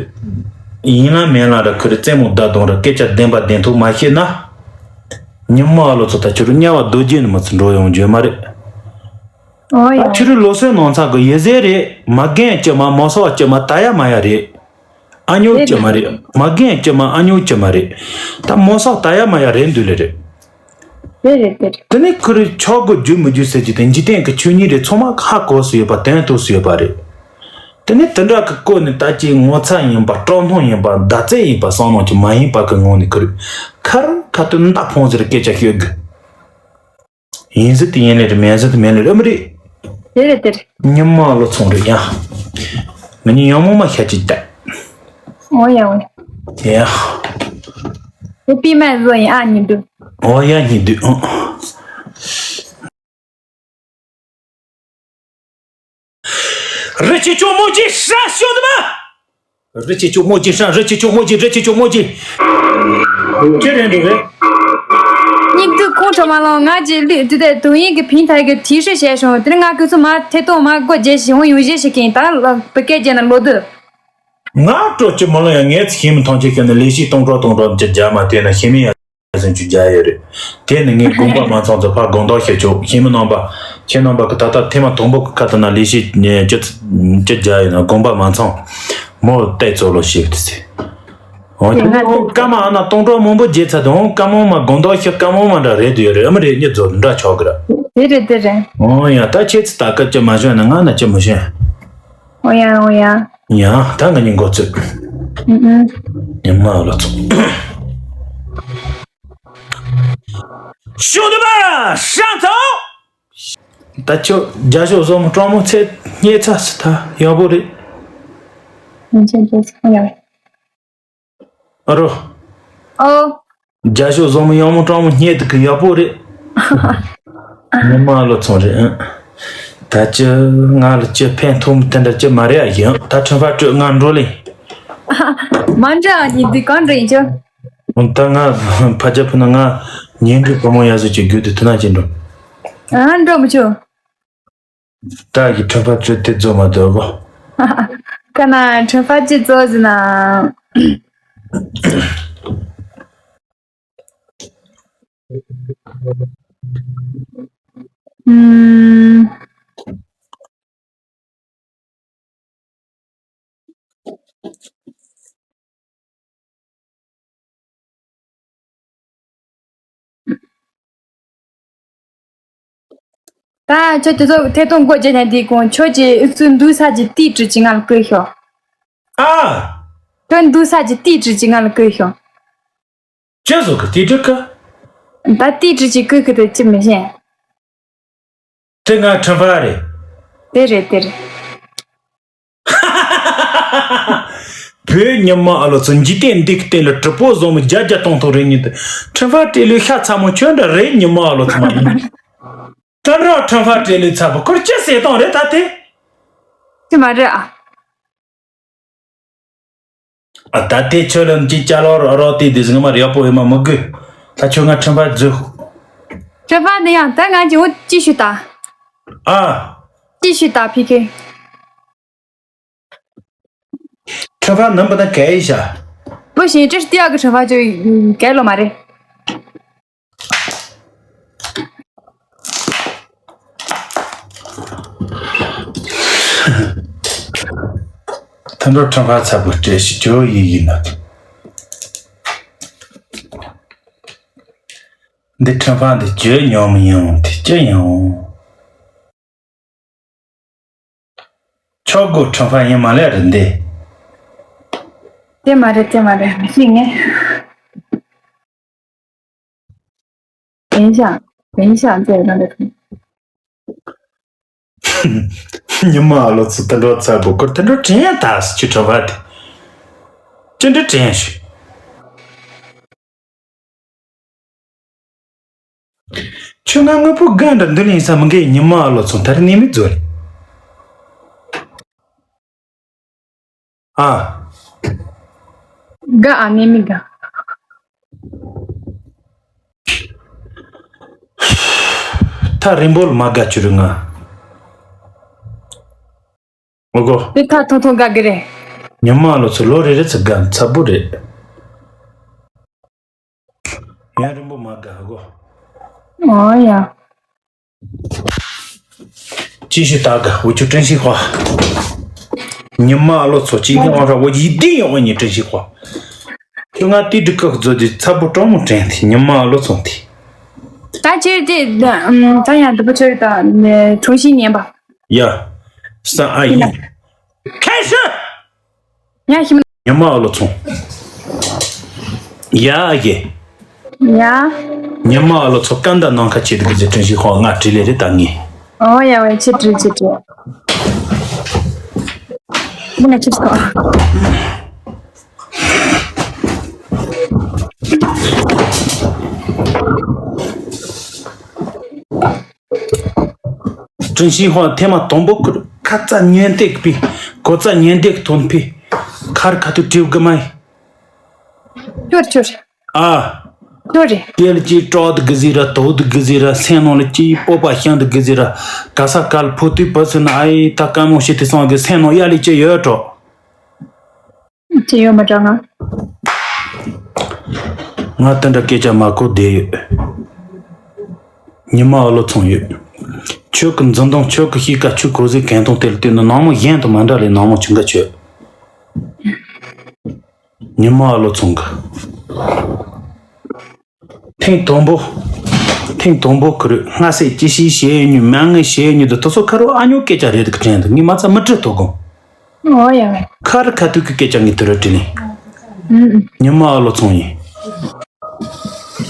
ཡིན་ལ་མིན་ལ་ར་ཁུ་རུ་རྩེད་མོ་བརྡ་གཏོང་ར་སྐད་ཆ་བདེན་པ་བདེན་ཐུག་མ་བཤད་ན། ཉི་མ་ཨ་ལོ་ཚོ་ད་ཁྱོད་རུ་དམྱལ་བ་རྡོ་རྗེ་ནི་མི་ཚུ་འགྲོ་ཡོང་རྒྱུ་མ་རེད། ཨོ་ཡ། ད་ཁྱོད་རུ་ལོ་སོན་ནང་ཚང་གི་ཡེ་ཟེར་རེད། མ་རྒན་སྐྱེ་མ་མོ་སོ་སྐྱེ་མ་ད་ཡ་མ་ཡ་རེད། ཨ་ཉོ་སྐྱེ་མ་རེད། མ་རྒན་སྐྱེ་མ་ཨ་ཉོ་སྐྱེ་མ་རེད། ད་མོ་སོ་ད་ཡ་མ་ཡ་རེད་འདུག་ལེ་རེད། དེ་རེད་དེ་རེད། དེ་ནི་ཁུ་རུ་ཆོག་གོ་རྒྱུ་མི་རྒྱུ་ཟེར་གྱི་དེ་འཇིག་རྟེན་གྱི་ཆོས་ཉིད་རེད། ཚང་མ་ཧ་གོ་སུ་ཡོད་པ་དོན་རྟོགས་སུ་ཡོད་པ་རེད། དེ་ནི་དེ་འདྲ་གི་སྐོར་ནི་ད་ཅི་ངོ་ཚ་ཡིན་པ་སྤྲོ་སྣང་ཡིན་པ་བརྡ་རྩེད་ཡིན་པ་བསམ་བློ་ཅི་མ་ཡིན་པ་གི་ངང་ནས་ཁུ་རུ་ཁར་ཁ་ཏུ་མདའ་ཕོང་ཟེར་སྐད་ཆ་ཤོད་དགོས། ཡིན་ཟེར་དེ་ཡིན་ལེ་རེད། མིན་ཟེར་དེ་མིན་ལེ་རེད། ཨ་མ་རེད། དེ་རེད་དེ་རེད། ཉི་མ་ལོ་ཚོང་རེད་ཡ། ང་གཉིས་ཡང་མོ་མ་ཤ་གཅིག་བལྟ། ཨོ་ཡ་ཨོ་ཡ། ཡ། དེ་པི་མ་བཟོ་ཡིན་ཨ་ཉི་འདུག་ཨོ་ཡ་ཉི་འདུག་ཨང་། རི་ཆེ་ཆུང་མོ་ཅི་ཧྲ་ཤོད་མ། རི་ཆེ་ཆུང་མོ་ཅི་ཧྲ། རི་ཆེ་ཆུང་མོ་ཅི། རི་ཆེ་ཆུང་མོ་ཅི། ཁྱེད་རེད་འདུག་རེད། སྙིགས་དུས་ཁོང་ཁྲོ་མ་ལོང་ང་རྗེས་ལུས་དུས་དེ་དུང་ཡིན་གྱི་ཕིང་ཐལ་གྱི་དེའི་ཧྲི་བྱས་བྱུང་། དེ་ནི་ང་ཁོ་ཚོ་མ་ཐེ་གཏོང་མ་སྒོ་རྒྱལ་ཞིང་ཧོང་ཡོང་བཞེས་ཤིག་གིན་ད་ལ་བུ་སྐད་རྒྱལ་ན་ལོ་དུ། ང་སྤྲོ་ཅི་མ་ལོང་ཡང་ངས་ཚེ་ཤེས་མི་ཐང་ཆད་ཁྱོད་ནི་ལས་ཤིག་གཏོང་གྲོགས་གཏོང་གྲོགས་ཅི་རྒྱ་མ་དེ་ན་ཤེས་མི་ཡང་། ཟིན་ཆུ་རྒྱ་ཡོད་རེད། དེ་ནི་ངས་དགོངས་པ་མ་ཚོམས་ཚོ་ཕར་དགོངས་དག་བྱེད་ཆོག་ཤེས་མི་རྣམ་པ། ཁྱེད་རྣམ་པ་གི་ད་ལྟ་ཐེངས་མ་དང་པོ་གི་ཁ་ཐུག་ན་ལས་བྱེད་ཅི་ཅི་རྒྱ་ཡོད་ན་དགོངས་པ་མ་ཚོམས། མོ་བལྟས་ཚོ་ལོ་ཞིག་དེ་ཚེ། འོ་དེ་ང་ཚོ་སྐར་མ་ཨ་ན་སྟོང་གྲོགས་མང་པོ་རྒྱལ་ཚ་དང་སྐར་མ་མ་དགོངས་དག་ཤོད་སྐར་མ་མ་འདྲ་རེད་དུ་ཡོད་རེད། ཨ་མ་རེད་གཉིས་ཚོ་འདྲ་ཆོག་གི་ར། དེ་རེད་དེ་རེད། འོ་ཡ་ད་ཁྱེད་ཚེ་ད་སྐད་ཅི་མ་ཤོད་ན་ང་ན་ཅི་མ་ཤོད། ཨོ་ཡ་ཨོ་ཡ། ཡ་ད་ང་གཉིས་འགོ་ཚུགས། ཨུ་ཨུ། ཉི་མ་ལོ་ཚོ། ཤུགས་ནུས་པ་ཧྲང་ཚོ། ད་ཁྱོད་རྒྱ་ཤོག་བཟོ་མོ་སྤྲང་མོ་ཚེ་རྙེད་ཚ་སི་ཐ་ཡག་པོ་རེད། ཨ་རོ། ཨོ། རྒྱ་ཤོག་བཟོ་མོ་ཡག་མོ་སྤྲང་མོ་རྙེད་དུ་གི་ཡག་པོ་རེད། ཉི་མ་ལོ་ཚོང་རེད་ཨང་། ད་ཅི་ང་ལ་ཅི་ཕན་ཐོགས་མི་དེ་འདྲ་ཅི་མ་རེད་ཨ་ཡིན་ད་ཁྲིམས་ཕ་སྤྲོད་ང་འགྲོ་ལེ། མ་འདྲ་ཨ་ནི་འདི་གང་འདྲ་ཡིན་ཅི། ད་ང་ཕ་ཅག་ཕུ་ན་ང་ཉེ་འབྲེལ་བུ་མོ་ཡག་ཟིག་ཅིག་རྒྱུད་དུ་ཐུག་ན་ཅི་འགྲོ། ཨ་འགྲོ་མི་ཆོག་ད་གི་ཁྲིམས་ཕ་ཅི་དེ་རྫོགས་མ་འདོད་གོ། ཁ་ན་ཁྲིམས་ཕ་ཅི་རྫོགས་ཟིན་ན། ཨུམ། ད་ཁྱོད་དེ་ཚོ་ཐད་གཏོང་སྒོ་བརྒྱབ་ནས་དེའི་གོང་ཁྱོད་ཀྱིས་ཨུ་ཚུགས་འདུག་ས་ཀྱི་ཏིས་བྲིས་ཀྱི་ང་ལ་བསྐུར་ཤོག་ཨ། ཁྱོད་འདུག་ས་ཀྱི་ཏིས་བྲིས་ཀྱི་ང་ལ་བསྐུར་ཤོག་ཅི་བཟོ་གི་ཏིས་བྲིས་གི་ད་ཏིས་བྲིས་ཀྱི་བསྐུར་གི་དེ་ཅི་མི་ཤེས། དེ་ང་ཁྲིམས་ཕ་རེད། དེ་རེད་དེ་རེད། བོད་ཉི་མ་ཨ་ལོ་ཚོ་འཇིག་རྟེན་འདི་གི་སྟེང་ལ་གྲི་པོ་བཟོ་མི་བརྒྱ་བརྒྱ་སྟོང་སྟོང་རེད་ཉིད་དུ། ཁྲིམས་ཕ་སྤྲེལ་ལོའི་ཤ་ཚ་མོ་ཁྱོད་འདྲ་རེད། ཉི་མ་ཨ་ལོ་ཚོ་མ་ཡིན། ད་འགྲོ། ཁྲིམས་ཕ་སྤྲེལ་ལོའི་ཚ་པོ་ཁུར་ཅི་ཟེར་སྟངས་རེད་ད་དེ། དེ་མ་རེད་ཨ། ཨ་ད་དེ་ཁྱོད་ལ་འཇིག་ཅ་ལོ་རོ་རོ་དེ་དེ་ཟིག་མ་རེད་ཡག་པོ་ཡོད་མ་མི་དགོས། ད་ཁྱོད་ང་ཁྲིམས་ཕ་རྫུ། ཁྲིམས་ཕ་འདི་ཡང་ད་ང་ཅི་འོ་ཅི་ཞུ་ད། ཨ། ཅི་ཞུ་ད་ཕི་ཁེ། ཁྲ་ཕ་ནམ་པ་ན་ག་ཡི་ཤ། བུ་ཞིང་ཀྲི་སྟི་ཡག་གི་ཁྲ་ཕ་ཅོ་ག་ལོ་མ་རེད། ཐ་འགྲོ་ཁྲ་ཕ་ཚ་པོ་སྤྲད་ཤི་ཅོ་ཡི་ཡིན་ན། འདི་ཁྲ་ཕ་འདི་བཅོས་མྱོང་མི་ཡོང་དེ་ཅི་ཡོང་། ཆོག་གོ་ཁྲང་ཧྥང་ཡིན་མ་ལས་རེད་འདི། དེ་མ་རེད་དེ་མ་རེད་མི་ཤེས་ངས། 等一下，等一下，再让他听。 ཉི་མ་ཨ་ལོ་ཚོ་དེ་འགྲོ་ཚ་པོ་ཁུར་དེ་འགྲོ་དྲན་ད་སི་ཆུ་ཁྲང་ཧྥང་དེ། ཅི་འདྲ་དྲན་ཞིག་ཁྱོད་ང་དངོས་པོ་དགའ་འདྲ་འདི་ལེན་ས་མི་འགའི་ཉི་མ་ཨ་ལོ་ཚོ་མཐར་གནས་མི་རྫོ་རེད། ཨ། དགའ་ཨ་གནས་མི་དགའ། ཐག་རིང་པོ་ལ་མ་དགའ་བཅུ་རུ་ང་། ཨོ་གོ། དེ་ཐག་ཐུང་ཐུང་དགའ་གི་རེད། ཉི་མ་ལོ་ཚོ་ལོ་རེ་རེ་ཚོ་དགའ་ཚ་པོ་རེད། ཡང་རིང་པོ་མ་དགའ་གོ། ཨོ་ཡ། ཅི་ཞིག་ད་དགའ་འུ་ཆུ་ཀྲིན་ཤི་ཧོ། ཉི་མ་ལོ་ཚོ་ཅི་ཡང་ར་བོ་ཡི་ཏི་ཡོང་ཉི་ཀྲིན་ཤི་ཧོ། ཁྱོད་ང་ཏི་འདྲི་ཁག་ཚོ་དེ་ཚ་པོ་གྲོགས་མོ་དྲན་དེ་ཉི་མ་ལོ་ཚོ་དེ། ད་ཁྱེད་དེ་ད་ཡང་དུ་པོ་ཆོས་ད་གྲོང་ཤིང་ཉན་པ། ཡ། ས་ཨ་ཡིན། ཁ་ཤ། ཡ་ཤི་མ། ཉི་མ་ཨ་ལོ་ཚོང་། ཡ་ཨ་ཡེ། ཡ། ཉི་མ་ཨ་ལོ་ཚོ་སྐམ་ད་ནང་ཁ་ཆེ་དུ་གི་ཟེ་ཀྲིན་ཤི་ཧོ་ང་བྲིས་ལེ་རེ་ད་ངེ། ཨོ་ཡ་ཝེ་ཆེ་བྲིས་ཆེ་བྲིས། མི་ང་ཆིབས་ཁོ། ཀྲིན་ཤིང་ཧོ་ཐེངས་མ་དང་པོ་ཁུར་ཁ་ཙ་ཉན་ཏེག་པི་གོ་ཙ་ཉན་ཏེག་ཐོན་པི་ཁར་ཁ་ཐུ་ཏྲིབ་གི་མ་ཡི། ཁྱོད་ཁྱོད། ཨ། ཁྱོད་རེད། ཏེལ་ཅི་ཀྲོ་དི་གི་ཟི་ར་དོ་དི་གི་ཟི་ར་སེན་ནོ་ལ་ཅི་པོ་པ་ཤང་དི་གི་ཟི་ར་ག་ས་གལ་ཕོ་ཏི་པ་སི་ན་ཨ་ཡི་ད་ཀ་མོ་ཤི་ཏི་སོང་གི་སེན་ནོ་ཡ་ལི་ཅི་ཡོད་ཀྲོ། ཅི་ཡོད་མ་དྲང་ང་། ང་ཏི་འདྲ་སྐད་ཆ་མ་གོ་བསྡད་ཡོད། ཉི་མ་ཨ་ལོ་ཚོང་ཡོད། ཁྱོད་ཀྱི་འཛིན་སྟངས་ཁྱོད་ཀྱི་གཤིས་ཀ་ཁྱོད་གོ་ཟི་གན་ཐོང་དེ་ལ་བལྟས་ན་ནང་མོ་གཞན་དུ་མ་འདྲ་ལས་ནང་མོ་ཆུང་ག་ཆོད། ཉི་མ་ཨ་ལོ་ཚོང་གི། ཐེངས་དང་པོ། ཐེངས་དང་པོ་ཁུ་རུ་སྔ་སེ་ཅི་ཤི་ཤེས་ཉུ་མ་ངེ་ཤེས་ཉུ་དུ་དུ་སོ་ཁ་རུ་ཨ་ཉོ་སྐད་ཆ་རེད་གི་དྲན་དུ་ངི་མ་ཚ་མི་ཁྲི་ཐོ་གོ། ཨོ་ཡ་ཝེ། ཁར་ཁ་ཐུག་གི་སྐད་ཆ་ངི་དུ་རུ་དྲི་ལེ། ཨུམ། ཉི་མ་ཨ་ལོ་ཚོང་ཡིན།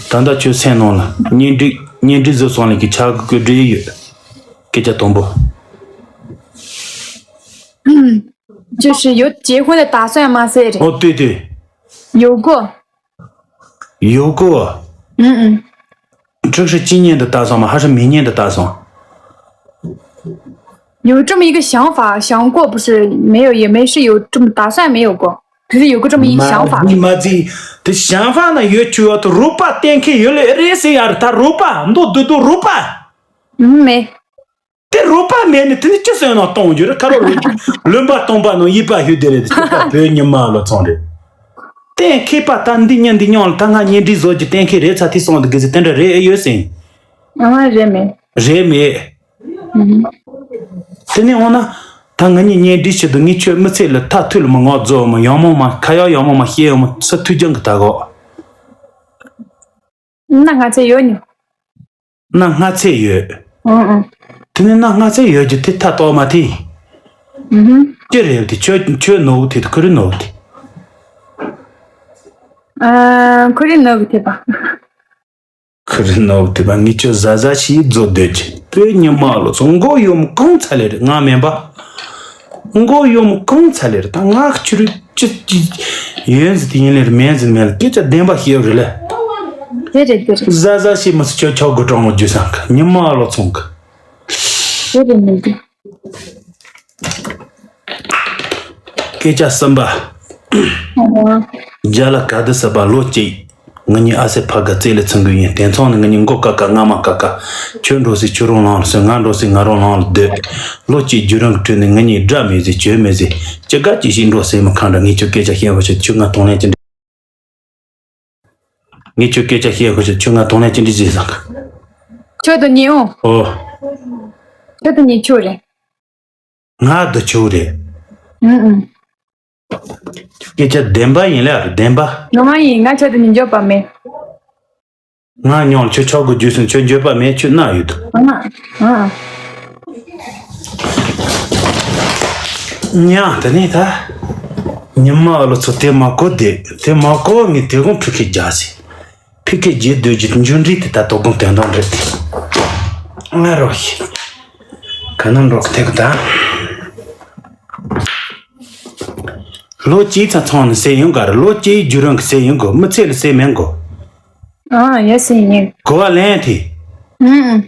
ད་ལྟ་ཁྱོད་སེམས་ནང་ལ་གཉེན་སྒྲིག་གཉེན་སྒྲིག་བཟོ་སོང་ལེ་གི་ཆ་གི་གི་འདྲི་ཡི་ཡོད། སྐད་ཆ་དང་པོ། 就是有结婚的打算吗？是的。哦，对对。有过。有过。嗯嗯。这是今年的打算吗？还是明年的打算？有这么一个想法，想过不是没有，也没是有这么打算没有过，只是有过这么一个想法。你妈这，这想法呢，有就要的，如爸点开有了，热死呀，他如爸，我嘟嘟如爸。嗯，没。 དེ་རོགས་པ་མེད་ནི་དེ་ནི་ཅི་སོང་ན་གཏོང་རྒྱུ་རེད། ཁ་རོག་ལོན་པ་གཏོང་པ་ནང་ཡིད་པ་ཞུ་དེ་རེད། ཁྱོད་པ་བོད་ཉི་མ་ལོ་ཚོང་རེད། གཏན་འཁེལ་པ་ད་འདི་ཉིན་འདི་ཉིན་ལ་ད་ང་གཉེན་སྒྲིག་བཟོ་རྒྱུ་གཏན་འཁེལ་རེད་ཚ་དེ་སོང་འདི་གི་ཟི་དེ་འདྲ་རེད་ཨེ་ཡོད་སེང་། ཨ་རེད་མེད། རེད་མེད། དེ་ནི་འོ་ན་ད་ང་གཉིས་གཉེན་སྒྲིག་བྱེད་དུ་ངས་ཁྱོད་མི་ཚེ་ལ་ཐ་ཐུལ་མི་ངོ་རྫོགས་མི་ཡང་མོ་མ་ཁ་ཡག་ཡང་མོ་མ་ཤེས་ཡོང་མི་ཚུ་ཐུལ་རྒྱང་གི་ད་གོ། ན་ང་ཚེ་ཡོད་ཉོ། ན་ང་ཚེ་ཡོད། ཨང་ཨང་། དེ་ནས་ན་སྔ་ཚེ་ཡོད་རྒྱུ་དེ་ཐ་གཏོགས་མ་ཐེ། ཨུ་ཧུམ། ཅི་རེད་དེ། ཁྱོད་ཁྱོད་ནོར་བུ་ཐེ་དེ། ཁུ་རི་ནོར་བུ་ཐེ། ཨ། ཁུ་རི་ནོར་བུ་ཐེ་པ། ཁུ་རི་ནོར་བུ་ཐེ་པ། ངས་ཁྱོད་ཟ་ཟ་ཞིག་བཟོ་སྡོད་ཀྱི། བོད་ཉི་མ་ལོ་ཚོ་མགོ་ཡོམ་གང་ཚ་ལེ་རེད། ང་མིན་པ། མགོ་ཡོམ་གང་ཚ་ལེ་རེད། ད་ང་ཁྱོད་ཅི་ཅི་ཡོན་ཟི་དེ་ཡིན་ལེ་རེད། མེན་ཟི་མེད་ལེ། སྐད་ཆ་བདེན་པ་བཤད་རེད་ལེ། དེ་རེད་དེ་རེད། ཟ་ཟ་ཞིག་མི་སྲིད། ཁྱོད་ཆོག་གི་གྲོང་མོ་རྒྱུ་སང་གི་ཉི་མ་ལོ་ཚོང་གི། དེ་རེད་མི་འདུག་སྐད་ཆ་གསུམ་པ། ཨ། རྒྱ་ལ་ག་དུས་ཟེར་བ་ལོ་གཅིག་ང་གཉིས་ཨ་སེ་ཕ་ག་རྩེ་ལ་ཚང་གི་ཡིན། དེ་ཚང་ནི་ང་གཉིས་མགོ་ཀ་ཀ་རྔ་མ་ཀ་ཀ། ཁྱོད་འགྲོ་སྲིད་ཁྱོད་རང་ལངས་ལ་སོན། ང་འགྲོ་སྲིད་ང་རང་ལངས་ལ་སྡོད། ལོ་གཅིག་རྒྱུ་རང་གི་ཁྲོད་ནས་ང་གཉིས་དགྲ་མེད་ཟེར་གྱོད་མེད་ཟེར་ཅི་ག་ཅི་ཞིག་འགྲོ་སྲིད་མི་ཁང་འདྲ། ངས་ཁྱོད་སྐད་ཆ་བཤད་བ་ཞིག་ཁྱོད་ང་གདོང་ལེན་ཅི་འདྲ། ངས་ཁྱོད་སྐད་ཆ་བཤད་དགོས་ཤེས། ཁྱོད་ང་གདོང་ལེན་ཅི་འདྲ་བྱེད་བསམ་གི། ཁྱོད་དང་གཉིས་འོང་། ཨོ། ཁྱོད་དང་གཉིས་ཆོག་རེད། ང་དང་ཆོག་རེད། ཨུ་ཨུ། སྐད་ཆ་བདེན་པ་ཡིན་ལ་རེད། བདེན་པ། ངོ་མ་ཡིན། ང་ཁྱོད་དང་གཉིས་འཇོག་པ་མེད། ང་མྱོང་། ཁྱོད་ཆོག་གི་རྒྱུ་སོང་། ཁྱོད་འགྱོད་པ་མེད། ཁྱོད་ན་ཡོད་དོ། ཨ། ཨ། ཉ་དེ་ནས་ད། ཉི་མ་ཨ་ལོ་ཚོ་དེ་མ་གོ་དེ་དེ་མ་གོ་ངས་དེ་གོང་ཕི་ཁེ་རྒྱག་སི། ཕི་ཁེ་རྒྱས་སྡོད་ཀྱི་འཇུ་འདྲི་དེ་ད་དོ་དགོང་དོན་དག་འདྲི་དེ། ང་རོ་ཤི། ག་ན་འགྲོ་གི་དེ་གི་ད། ལོ་གཅིག་ཚ་ཚང་ནས་སེ་ཡོང་ག་ར། ལོ་གཅིག་རྒྱུ་རང་གི་སེ་ཡོང་གོ། མི་ཚེ་ལ་སེ་མེན་གོ། ཨ། ཡ་སེ་ཡིན། གོ་བ་ལེན་དེ། ཨུ།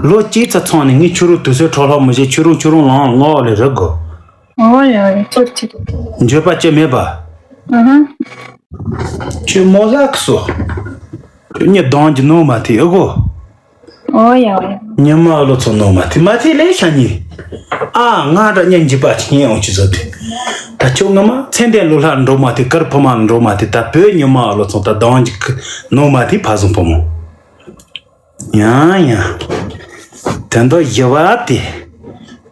ལོ་གཅིག་ཚ་ཚང་ནས་ངས་ཁྱོད་རང་དུས་ཚོད་འཕྲོ་བརླག་མི་བྱེད། ཁྱོད་རང་ཁྱོད་རང་ལངས་ངོ་ལེ་རི་གོ། ཨོ་ཡ་ཡ། ཁྱོད་ཁྱོད། འགྱོད་པ་ཅི་མེད་པ། ཨ་ཧ། ཁྱོད་མོ་ལགས་སོ། ཁྱོད་ཉི་གདོང་གི་ནོ་མ་དེ་ཨེ་གོ། ཨོ་ཡ་ཡ། ཉི་མ་ཨ་ལོ་ཚོ་ནོ་མ་དེ་མ་དེ་ལས་ཤ་ཉི། ཨ། ང་འདྲ་ཉན་གྱི་པ་ཆེན་ཡོང་ཆི་ཟོ་དེ། ད་ཁྱོད་ངོ་མ་མཚན་ལྡན་ལོ་ལྷ་འགྲོ་མ་དེ། དཀར་ཕོ་མ་འགྲོ་མ་དེ། ད་བོད་ཉི་མ་ཨ་ལོ་ཚོ་ད་གདོང་གི་ནོ་མ་དེ་ཕ་བཟང་ཕོ་མོ། ཡང་ཡང་། དོན་དག་བཞི་བ་དེ།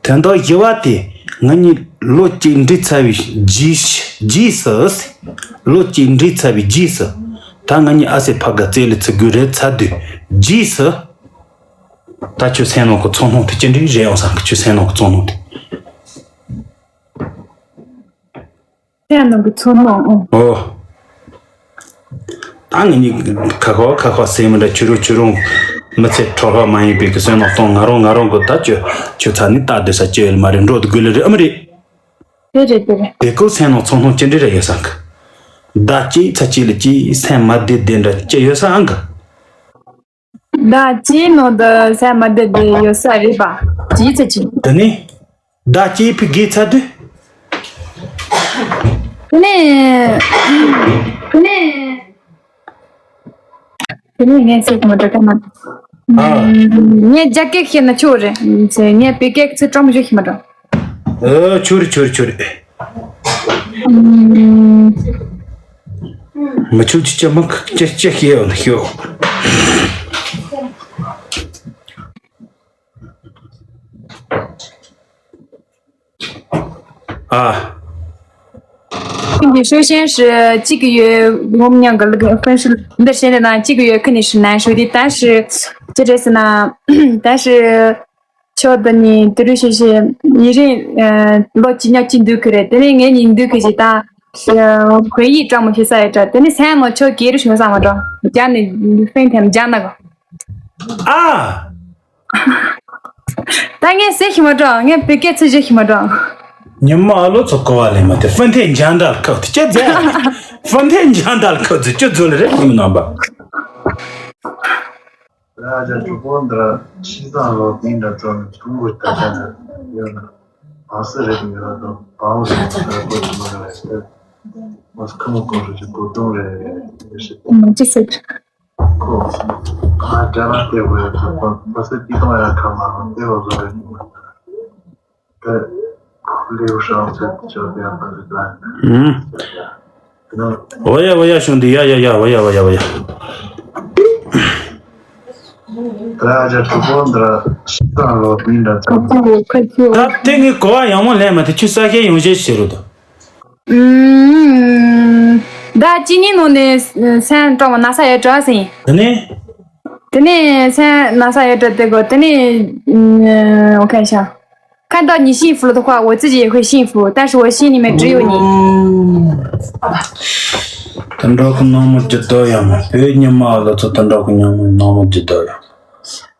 དོན་དག་བཞི་བ་དེ། ང་གཉིས་ལོ་གཅིག་འགྲིག་ཚར་བའི་རྗེས་རྗེས་སུ། ལོ་གཅིག་འགྲིག་ཚར་བའི་རྗེས་སུ། ད་ང་གཉིས་ཨ་སེ་ཕ་ག་རྩེ་ལ་ཚུད་དགོས་རེད་ཚར་དུས་རྗེས་སུ། ད་ཁྱོད་སེམས་ནང་གི་ཚོར་སྣང་དེ་ཅི་འདྲ་རེད་ཡོང་བསམ་གི། ཁྱོད་སེམས་ནང་གི་ཚོར་སྣང་དེ། ཁྱེད་རང་གི་ཚོར་སྣང་། ཨོ། ད་ངེད་གཉིས་ཁ་ཁོག་ཁ་ཁོག་ཟེར་མི་འདྲ། ཁྱོད་རང་ཁྱོད་རང་མི་ཚེ་འཕྲོ་བརླག་མ་ཡིན་པའི་གི་སེམས་ནང་གཏོང་། ང་རང་ང་རང་གི་ད་ཁྱོད་ཁྱོད་ཚ་ནི་ལྟ་སྡོད་ས་ཅི་ཡོད་མ་རེད། འགྲོ་དགོས་ལེ་རེད། ཨ་མ་རེད། དེ་རེད་དེ་རེད། དེ་ཀོ་སེམས་ནང་ཚོར་སྣང་ཅི་འདྲ་རེ་ཡོད་ས་གི། ད་ཅི་ཚ་ཅི་ལ་ཅི་སེམས་མ་བདེ་བདེ་འདྲ་ཅི་ཡོད་ས་ཨང་གི། ད་ཅི་ནང་དུ་སེམས་མ་བདེ་བདེ་ཡོད་ས་རེད་པ། ཅི་ཚ་ཅི། དེ་ནི། ད་ཅི་ཕི་གི་ཚ་དུས། དེ་ནི། དེ་ནི། དེ་ནི་ངས་ཟེར་གི་མ་འགྲོ་ག་མ། ཨ། ངས་རྒྱ་སྐད་བཤད་ན་ཆོག་རེད། ངས་བོད་སྐད་ཚིག་གྲངས་མང་ཞིག་ཤེས་མ་འགྲོ། ཨ། ཆོག་རེད་ཆོག་རེད་ཆོག་རེད། ཨུམ། མི་ཆོག་ཅི་ཅི་མ་ཅི་ཅི་ཤེས་ཡོད་ན་ཤོད། ཨ། 你首先是几个月，我们两个那个分手，你的现在呢，几个月肯定是难受的，但是，这就是呢，但是 ཁྱོད་འདི་ནི་དུ་རུ་ཤེས་ཤེས་ཡིན་རིང་ལོ་གཅིག་ཉག་གཅིག་འདུག་གི་རེད། དེ་ནས་ངེད་གཉིས་འདུག་གི་ཞིག་ད་བོད་ཡིག་སྤྲང་མོ་ཤེས་ས་ཡོད་དྲ། དེ་ནས་སེམས་མ་ཆོག་གེ་རུ་བྱུང་ས་མ་འགྲོ། རྒྱ་ནས་ཧྥེང་ཐེམ་རྒྱ་ན་གོ། ཨ། ད་ངས་ཟེར་ཤི་མ་འགྲོ། ངས་བོད་སྐད་ཚིག་བཤད་ཤི་མ་འགྲོ། ཉི་མ་ཨ་ལོ་ཚོ་གོ་བ་ལེན་མ་དེ་ཧྥེང་ཐེམ་རྒྱ་ན་ལ་ཁག་དེ་ཅི་ཟེར། ཧྥེང་ཐེམ་རྒྱ་ན་ལ་ཁག་དེ་ཅི་ཟེར་ལ་རེད་ཉི་མ་རྣམ་པ། ར་རྒྱ་གྲུ་པོ་འདི་ར་ཤིང་ཚང་ལོ་ཏིང་འདྲ་བཙོང་ཀྲུང་གོའི་ད་ཆ་འདྲ་ཡོད་ན་བང་སི་རེད་ཡོད་དང་བང་སི་རེད་གོ་ཅི་མ་རེད་ཟེར། མ་སི་ཁ་མོ་གོ་རུ་ཅི་གོ་དོང་རེད་ཡོད་ཤི། མ་ཅི་ཟེར། ཁོ་ང་རྒྱ་ནག་ལྟེ་བོ་ཡོད་ཚོད་པ་བ་སི་ཏི་ཏོང་ཡ་ཁ་མ་རང་ལྟེ་བོ་བཟོ་རེད་ཉི་མ། 对，礼物上最就这样子来。嗯。 ཨོ་ཡ་ཨོ་ཡ་兄弟། ཡ་ཡ་ཡ། ཨོ་ཡ་ཨོ་ཡ་ཨོ་ཡ། ད་ཅི་གྲུ་པོ་འདི་ཤི་ཚང་ལོ་མི་འདྲ་ཚང་། ད་དེ་ངས་གོ་བ་ཡང་མོ་ལེན་མ་དེ་ཁྱོད་ས་ཤེས་ཡོང་ཤེས་ཤེས་རུ་དང་། ད་ཅི་ནི་ནོ་ནས་སེམས་སྤྲང་བ་ན་ས་ཡ་བྲ་སེ་ཡིན། དེ་ནས། དེ་ནས་སེམས་ན་ས་ཡོད་འགྲོ་དེ་གོ། དེ་ནས་ཨ། 我看一下。看到你幸福了的话，我自己也会幸福，但是我心里面只有你。 དེ་འདྲ་གི་ནང་མི་ཇི་ལྟར་ཡང་མེད། བོད་ཉི་མ་ལོ་ཚོ་དེ་འདྲ་གི་ཉམས་མྱོང་ནང་མི་ཇི་ལྟར་ཡང་།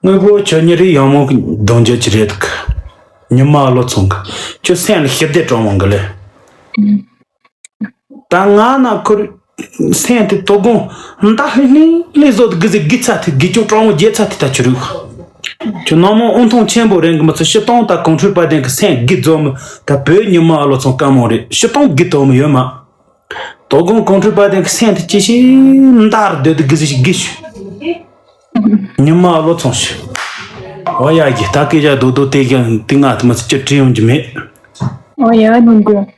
དངོས་པོ་ཁྱོད་ཉིད་རེད། ཡག་མོ་གི་གདུང་རྒྱུད་ཅིག་རེད་གི། ཉི་མ་ལོ་ཚོང་གི། ཁྱོད་སེམས་ལ་ཞི་བདེ་དྲང་མོ་གི་ལེ། ད་ང་ན་ཁུར་སེམས་དེ་དོ་དགོང་མདའ་ཧི་ལི་ལི་བཟོ་དུ་གི་ཟི་གི་ཚ་དེ་གི་ཅུང་དྲང་མོ་རྒྱལ་ཚ་དེ་ད་ཆུ་རུག་ཁྱོད་ནང་མོ་དབུང་ཐུང་ཆེན་པོ་རེད་གི་མི་ཚོ་ཕྱི་སྟོང་ད་གོང་ཁྲོས་པ་དན་གི་སེམས་གི་རྫོ་མི་ད་བོད་ཉི་མ་ལོ་ཚོང་དཀའ་མོ་རེད། ཕྱི་སྟོང་གི་དོ་མི་ཡོད་མ། དོ་དགོང་གོང་ཁྲོས་པ་དན་གི་སེམས་དེ་ཅི་ཞིག་འདར་སྡོད་དུ་གི་ཟི་ཞིག་གི་ཞུ། ཉི་མ་ལོ་ཚོང་ཞུ། འོ་ཡ་གི་ད་སྐད་ཆ་རྡོག་རྡོག་དེ་ཀྱང་དེ་ང་དེ་མ་ཚོ་ཅི་དྲི་ཡོང་གི་མེད། འོ་ཡ་ནང་དུ།